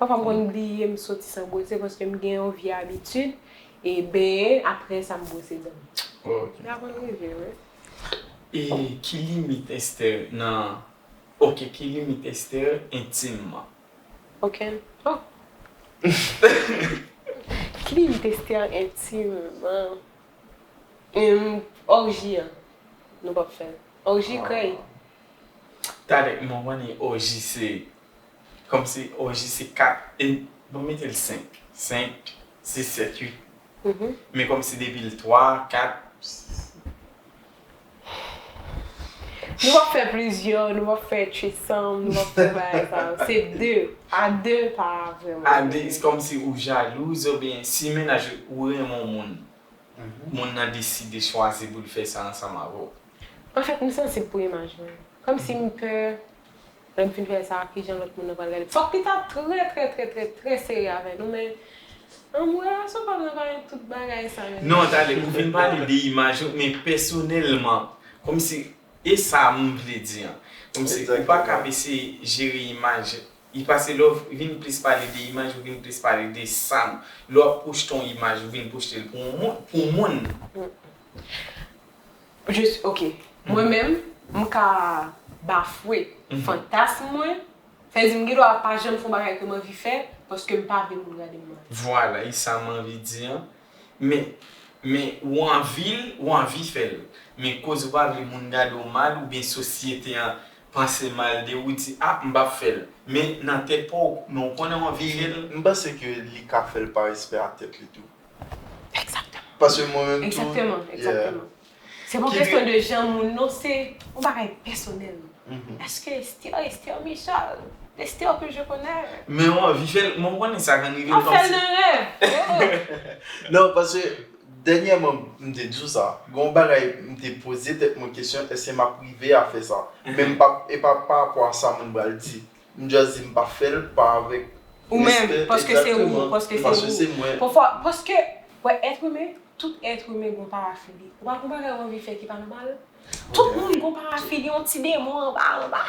Pafwa m konn bliye m soti san bwose paske m gen yon vye abitid e benyen, apre sa m bwose dan m. Ok. Sa konn rive, wi. E ki limit Esther nan, ok, ki limit Esther entimman? Okenn. Oh. Ki limit Esther entimman? Hum, òji an. Nou p ap fè l. Òji krèy. Talè, mwen konnen òji se, kòmsi òji se kat, e, bon, mete l senk. Senk, sis, sèt, uit. Men kòmsi depi l twa, kat. Nou p ap fè plizyè, nou p ap fè threesome, nou p ap fè bagay sa yo. Se de. A de pa vrèman. A de, se kòmsi ou jalouz oubyen si mennaj ou renmen yon moun, moun nan deside chwazi pou l fè sa ansanm avè w. Anfèt, m sansib pou imaj mwen. Kòmsi m pè, lè m fin fè sa, kijan lòt moun nan pral gade. Fòk li ta trè, trè, trè, trè, trè serye avè nou, men an relasyon pa nan pa gen tout bagay sa yo. Non, talè, ou vin pale de imaj ou, men pèsonèlman, kòmsi, e sa m vle di an. Kòmsi, ou pa ka eseye jere imaj. Li pase lè w vin plis pale de imaj, ou vin plis pale de sa. Lè w ap pwojte yon imaj, ou vin pwojte l pou yon moun, pou moun. Just, ok. Mwen menm, m ka bafwe fantasm mwen. Sa vle di m gen dwa pa janm fè yon bagay ke m anvi fè paske m pa vle moun gade m mal. Vwala, e sa m anvi di an. Men, men ou anvi l, ou anvi fè l. Men koz ou pa vle moun gade w mal oubyen sosyete an panse mal de ou, ou di, ah, m p ap fè l. Men nan tèt pa w, men w konnen w anvi fè l. M panse ke li ka fè l pa respè a tèt li tou. Egzakteman. Paske mwen menm tou. Egzakteman, egzakteman. Se pa yon kesyon de jan moun non, se yon bagay pèsonèl. Èske Esther, Esther Michel, Esther que je connais? Men w anvi fè l, mwen konnen sa konn rive l Ap fè l kòmsi. Nan rèv. Non, paske dènyèman, m te di w sa. Gen yon bagay, m te poze tèt mwen kesyon, èske m ap rive a fè sa? Men m pa, e pa pa rapò a sa moun pral di. M just di m pa fè l, pa avèk Ou menm, paske se ou, paske se ou. Pafwa, paske, wè, èt imen, tout èt imen gen yon parafili. Ou pa gen yon bagay ou anvi fè ki pa nòmal, Tout moun gon parafil, yon ti demon anba, anba.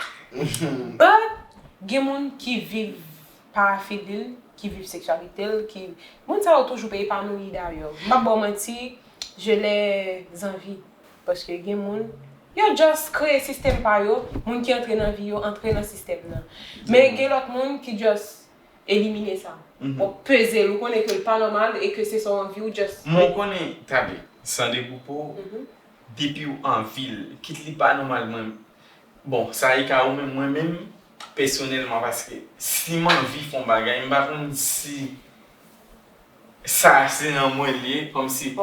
But, gen moun ki viv parafil li, ki viv seksyalite l, ki, moun sa yo toujou pe epanoui dayè. M p ap ba w manti, je les envie. Paske gen moun, yo just kreye sistèm pa yo, moun ki antre nan vi yo, antre nan sistèm nan. Men gen lòt moun ki just elimine sa. Ou peze l, ou konnen ke l pa nòmal e ke se sa w anvi, ou just. Men w konnen, tande, san degoupe w, depi w anvi l, kit li pa nòmal, mwen, bon, sa e ka ou menm, mwen menm, pèsonèlman, paske si m anvi fè yon bagay, m pa konn si sa se nan mwen li ye, kòmsi m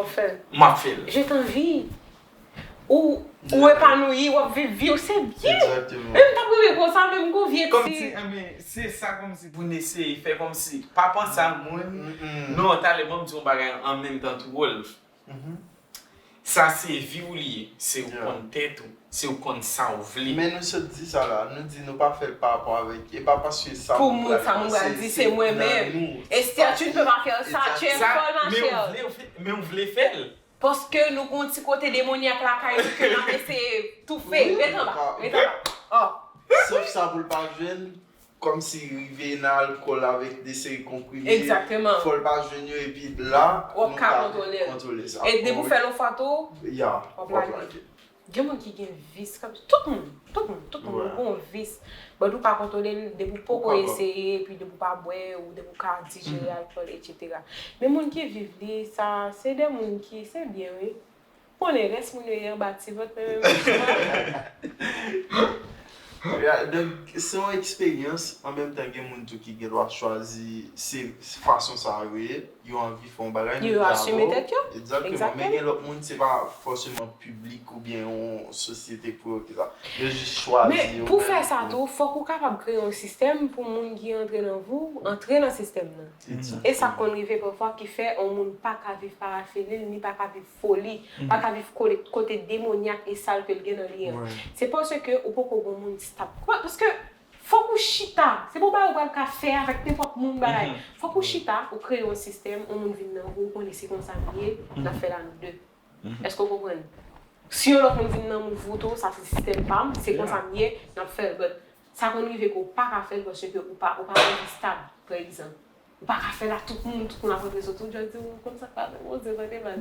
ap fè l. Je t'envie. Ou, ou epanoui, w ap viv vi w, se byen. Egzakteman. Menm t ap rele konsa, menm gon vye ti. Kòmsi, enben, se sa kòmsi pou n eseye fè kòmsi. Pa panse a moun. Non, talè, ban m di yon bagay an menm tan tou, Wolf. Sa se vi w li ye. Se ou konn tèt ou. Se ou konn sa w vle. Men nou sot di sa la. Nou di nou pa fè l pa rapò avèk. E pa paske sa moun pral di, se mwen menm. Esther, tu ne peux pas faire ça, tu es folle, ma chère. Men ou vle fè l. Paske nou gon ti kote demonyak lakay nou ke n ap eseye toufe. Ret anba, ret anba. Oh. Sof sa pou l pa jwenn, kòmsi rive nan alkòl avèk de seri konprime. Egzakteman. Fò l pa jwenn yo, epi la, w ap ka kontwole l. E depi w fè l yon fwa tou, w ap lage. Gen moun ki gen vis, kòm tout moun, tout moun, tout moun, nou gon vis. But ou pa kontwole l, depi w poko eseye, epi depi w pa bwè, ou depi w ka dijere alkòl, etsetera. Men moun ki viv li, sa, se de moun ki, se byen, wi. Konnen rès moun yo ye anba ti vant, men menm. Ya, donk, se yon eksperyans, an menm tan, gen moun tou ki gen dwa chwazi, se, se fason sa yo ye, yo anvi fè yon bagay, yo asime tèt yo. Egzakteman, men gen lòt moun, se pa fòseman piblik oubyen yon sosyete pou yo ki sa. Yo jis chwazi yo menm. Men pou fè sa tou, fòk ou kapab kreye yon sistèm pou moun ki antre nan vi w, antre nan sistèm nan. E sa k konn rive pafwa ki fè yon moun pa ka viv parafili l, ni pa ka viv foli, pa ka viv kote, kote demonyak e sal ke l gen nan li an. Se paske ou poko gon moun stab. Paske fòk ou chita. Se pa yon bagay ou pral ka fè avèk nenpòt moun bagay. Fòk ou chita, ou kreye yon sistèm, yon moun vin nan vi w, ou konnen se konsa nou ye, n ap fè la nou de. Èske w konprann? Si yon lòt moun vin nan mouv ou tou, sa se sistèm pa m, se konsa m ye, n ap fè l. But sa konn rive ke w pa ka fè l paske ou pa, ou pa anvi stab, pa egzanp. Ou pa ka fè l a tout moun, tout moun ap rantre soti, ou just di, ou konn sa k pa fè, Bondye tande baz.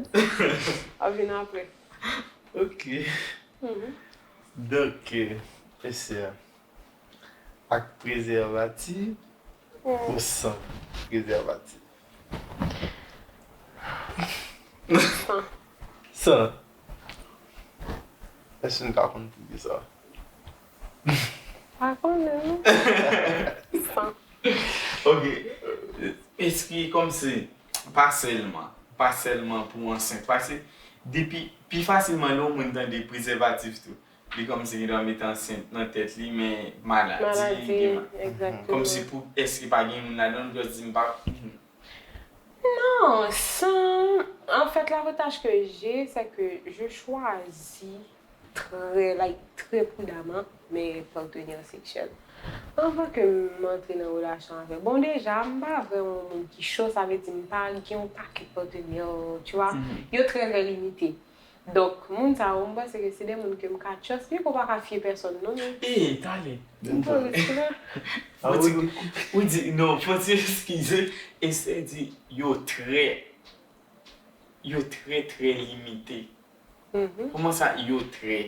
Ap vin apre. Ok. Donk, Esther, ak prezèvatif ou san prezèvatif? San. San? Èske n ka konn poukisa? Pa konnen, non. San. Ok. Èske kòmsi, pa sèlman, pa sèlman pou ansent, paske depi, pi fasilman lè yon moun tande prezèvatif tou, li kòmsi li dwe mete ansent nan tèt li, men maladi, gen ma-, maladi, egzakteman. Kòmsi pou, èske pa gen moun ladan l, just di m pa. Non, san, en fait, l'avantage que j'ai, c'est que je choisis très, like, très prudemment mes partenaires sexuels. Anvan ke m antre nan relasyon avè, bon, deja, m pa vrèman yon moun ki cho, sa vle di m pa gen yon pakèt patenè, tu vois, yo trè, trè limite. Donk, moun sa yo, m panse ke se de moun ke m ka trust, byen ke w pa ka fye pèsòn, non, men. E, talè. M pran risk la. Ou di, ou di, non, fò ti eskize, Esther di, yo trè, yo trè, trè limite. Kòman sa, yo trè?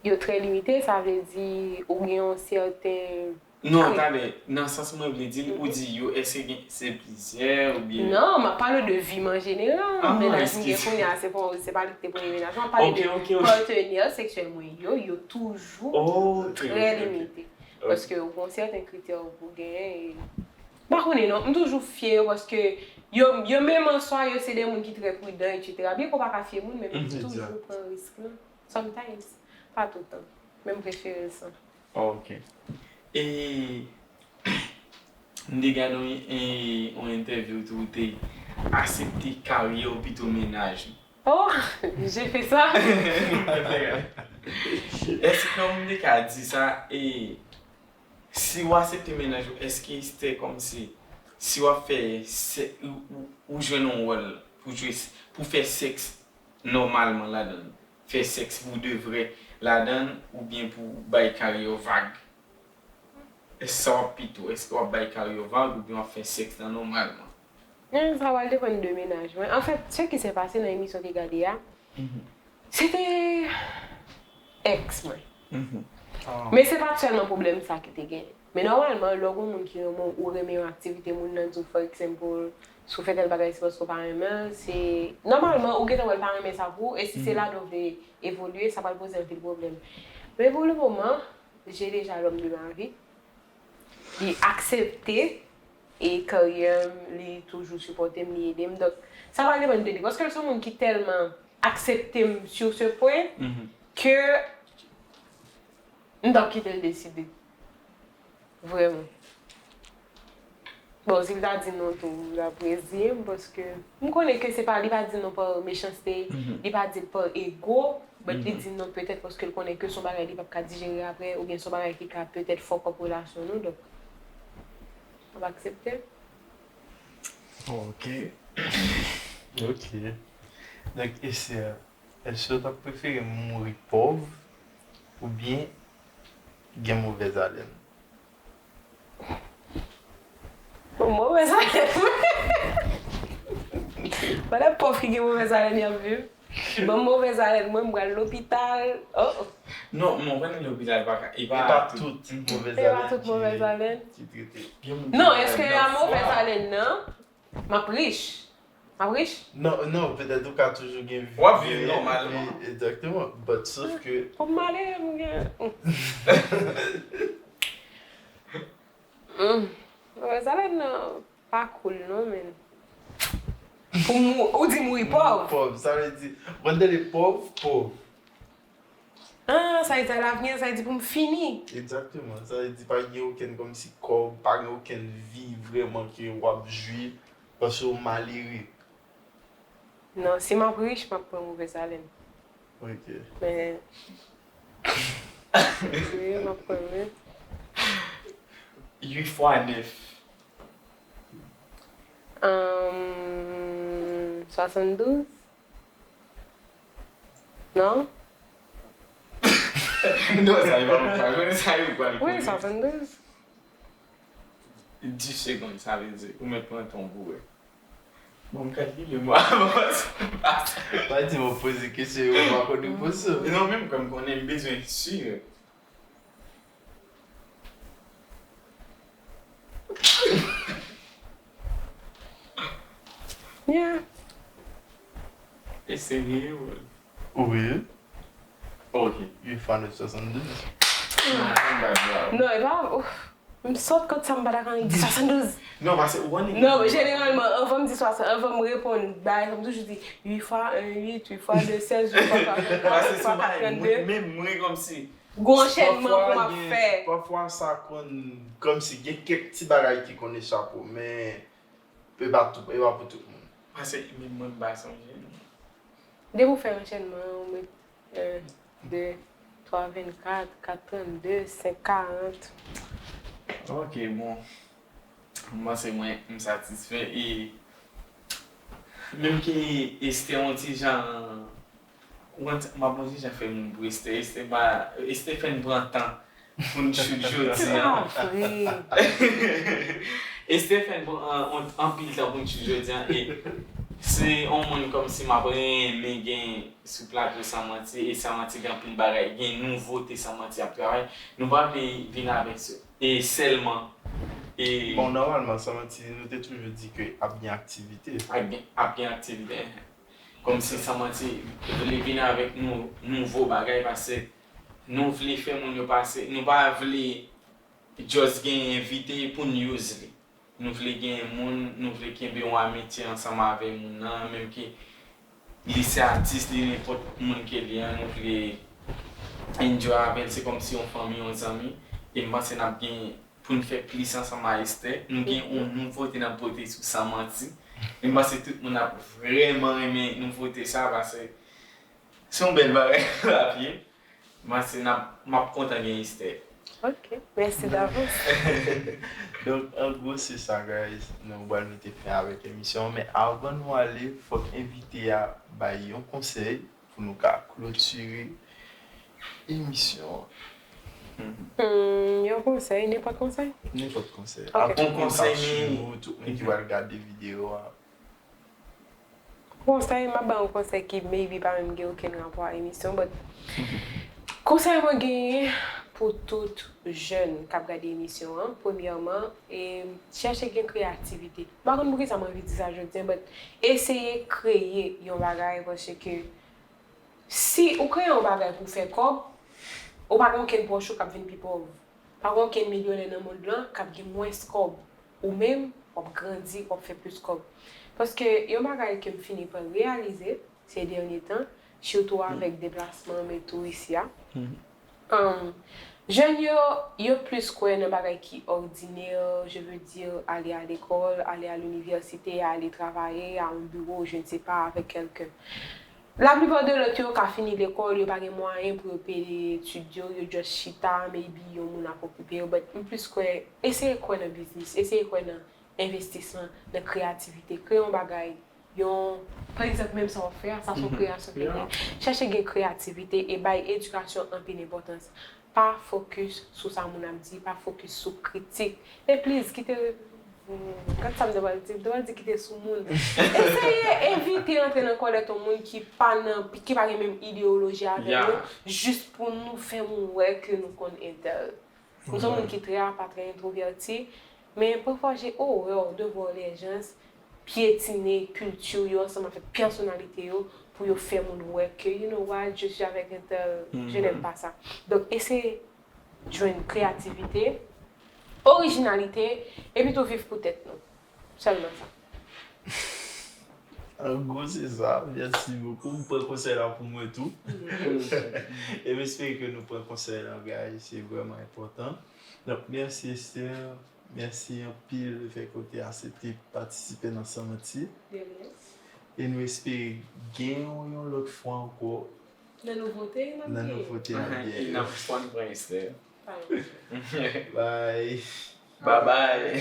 Yo trè limite, sa vle di ou gen yon sèten. Non, talè, nan sans mwen vle di l, ou di yo, èske gen, se plizyè oubyen? Non, m ap pale de vi m an jeneral. Mennaj m gen kounye a, se pa, se pa li ki te premye mennaj mwen. M ap pale de patenè seksyèl mwen yo, yo toujou trè limite. Paske ou gen sèten kritè pou genyen e, m pa konnen non, m toujou fye yo paske yo, yo menm an swa, yo se de moun ki trè pridan, etsetera. Byen ke w pa ka fye moun, men m toujou pran risk lan. Sometimes. Pa toutan. Men m prefere l san. Ok. E, m te gade yon, e, yon entèvyou tou, ou te aksepte karyè w pito mennaj ou. Oh, j'ai fait ça. Èske kòm m te ka di sa, e, si w aksepte mennaj ou, èske se kòmsi, si w ap fè, se, ou, ou, ou jwenn yon wòl pou jwe, pou fè sèks nòmalman ladan l? fè sèks pou de vrè ladan l oubyen pou bay kari yo vag? Èske sa w ap pito? Èske w ap bay kari yo vag oubyen w ap fè sèks lan nòmalman? Sa pral depann de mennaj mwen. Anfèt, sa ki se pase nan emisyon te gade a, se te èks mwen. Men se pa t sèlman pwoblèm sa ki te gen. Men nòmalman, lè w gen yon moun ki renmen w, ou renmen yon aktivite moun nan di w, for example, si w fè tèl bagay, se paske w pa renmen l, se nòmalman, ou gentan wè l pa renmen sa pou ou, e si se ladan w vle evolye, sa pral poze anpil pwoblèm. Men pou le moman, j'ai déjà l'homme de ma vie. Li aksepte e karyè m, li toujou sipòte m, li ede m. Donk, sa pral depann de li. Paske l se yon moun ki tèlman aksepte m sur ce point ke m t ap kite l deside. Vrèman. Bon, si l ta di non tou, l ap reziye m paske m konnen ke se pa, li pa di non pa mechanste, li pa di l pa ego, but li di non petèt paske l konnen ke se yon bagay li p ap ka dijere apre, oubyen se yon bagay ki ka petèt fuck up relasyon nou, donk, m ap aksepte l. Ok. Ok. Donk, Esther, èske w t ap prefere mouri pòv oubyen gen movèz alèn? Bon, movèz alèn. Pandan pòv ki gen movèz alèn y ap viv. Ban m movèz alèn, mwen, m pral lopital. Oh, oh. Non, mwen konprann lopital pa ka, e pa tout. Movèz alèn ki trete. Non, èske a movèz alèn nan, m ap rich? M ap rich? Non, non, petèt ou ka toujou gen vi. W ap viv nòmalman. Egzakteman. But sof ke. Pou m ale, m gen. Movèz alèn nan pa cool non, men. Pou mou, ou di mouri pòv? Pòv, sa vle di, mwen tande pòv, pòv. Ah, sa vle di alavni an, sa vle di pou m fini. Egzakteman, sa vle di pa gen okenn kòmsi kòb, pa gen okenn vi vrèman ke w ap jwi, paske w malere. Non, si m ap rich, m ap pran movèz alèn. Ok. Men. Wi, m ap pran wi. Uit fwa nèf. Ahn, swasanndouz? Non? Non, sa yo pa pral konnen, sa yo pral konnen. Wi, swasanndouz. Dis segonn, sa vle di, ou mèt pran tan w pou wè. Bon, m kalkile mwa avan sa pase. Pa di mwen poze kesyon yo, m pa konn repons yo. Non, menm kòm konnen, m bezwen si. Yeah. E serye, wi. Wi. Ok. Uit fwa nèf swasanndouz. Non, e pa. Ouf. M sot kot sa m pa dakò annik di swasanndouz. Non, paske ou konnen. Non, jeneralman, anvan m di swasanndouz, anvan m reponn bagay, m toujou di uit fwa en, uit, uit fwa de, sèz, uit fwa twa, trannde. Menm mwen kòmsi. Gon anchènman pou m ap fè. Pafwa sa konn, kòmsi gen kèk ti bagay ki konn echape w, men e pa tout, e pa pou tout moun. Paske menm mwen m pa sonje non. Depi w fè anchènman an, ou met en, de, twa, vennkat, kat, trannde, senk, karant. Ok, bon. M panse mwen, m satisfè e menm ke Esther yon ti jan, m ap yon ti jan fè moun pou Esther. Esther pa, Esther fè n pran tan pou n choute jodi an. Esther fè n pran anpil tan pou n choute jodi an e se yon moun kòmsi m ap renmen gen sou plato San Manti e San Manti gen anpil bagay, gen nouvote San Manti ap travay. Nou pa vle vin avèk e sèlman. E... Bon, nòmalman, San Manti, nou te toujou di ke ap gen aktivite. Ap gen, ap gen aktivite, enhen. Kòmsi San Manti vle vin avèk nou nouvo bagay, paske nou vle fè moun yo pase, nou pa vle just gen envite pou n use li. Nou vle gen moun, nou vle kenbe yon amitye ansanm avè moun nan, menm ke li se atis, li nenpòt moun ke li an, nou vle enjoy avè l, se kòmsi yon fanmi, yon zanmi. E m panse n ap gen pou n fè plis ansanm a Esther. Nou gen yon nouvote n ap pote sou San Manti. E m panse tout moun ap vrèman renmen nouvote sa, paske se yon bèl bagay l ap ye. M panse n ap, m ap kontan gen Esther. Ok, mèsi davans. Donk, an gwo, se sa, guys. Nou pral mete fen avèk emisyon an. Men avan nou ale, fòk envite a bay yon konsèy Nou ka klotire emisyon an. Hmm, yon konsèy, nenpòt konsèy? Nenpòt konsèy. Ok. A tout moun k ap swiv ou, tout moun ki pral gade videyo a. Konsèy, m ap ba yon konsèy ki maybe pa menm gen okenn rapò a emisyon, but konsèy mwen genyen pou tout jèn k ap gade emisyon an, premyèman, e chèche gen kreyativite. M pa konn poukisa m anvi di sa jodi an, but eseye kreye yon bagay, paske si ou kreye yon bagay pou fè kòb, ou pa gen okenn pwòch ou k ap vin pi pòv. Pa gen okenn milyonè nan mond lan k ap gen mwens kòb. Ou menm, w ap grandi, w ap fè plis kòb. Paske yon bagay ke m fini pa reyalize se dènye tan, sitou avèk deplasman m e tou isi a, um, jèn yo, yo plis kwè nan bagay ki òdinè, je veux dire, aller à l'école, aller à l'université, aller travailler à un bureau, je ne sais pas, avec quelqu'un. Laplipa de lòt yo ka fini lekòl, yo pa gen mwayen pou yo peye etid yo, yo just chita, maybe yon moun ap okipe yo, but m plis kwè, eseye kwè nan biznis, eseye kwè nan envestisman, nan kreyativite, kreye yon bagay, yon, pa egzanp, menm sa w ap fè a, sa se yon kreyasyon ke w gen. Chèche gen kreyativite e bay edikasyon anpil enpòtans. Pa fokis sou sa moun ap di, pa fokis sou kritik. E please, kite, hmm, gad sa m te pral di, m te pral di kite sou moun. Eseye evite antre nan kòlèt yon moun ki pa nan, ki pa gen menm ideyoloji avèk nou, jis pou nou fè moun wè ke nou konn entèl. Nou se yon moun ki trè apa, trè entwovèti, men pafwa j'ai horreur de voir les gens pyetine kilti yo ansanm avèk pèsonalite yo pou yo fè moun wè ke, you know what, je suis avec un tel, je n'aime pas ça. Donk, eseye jwenn kreyativite, orijinalite, epi tou viv pou tèt nou. Sèlman sa. An gwo, se sa. Mèsi bokou. M pran konsèy la pou mwen tou. E m espere ke nou pran konsèy la, guys. Se vrèman enpòtan. Donk, mèsi Esther. Mèsi anpil lefètke w te aksepte patisipe nan San Manti. De rien. E nou espere gen w yon lòt fwa ankò Nan nouvote, n ap nan gen. Nouvote n ap E gen. N ap fòn pran Esther. Pa yon pwoblèm. Bye. Bye bye.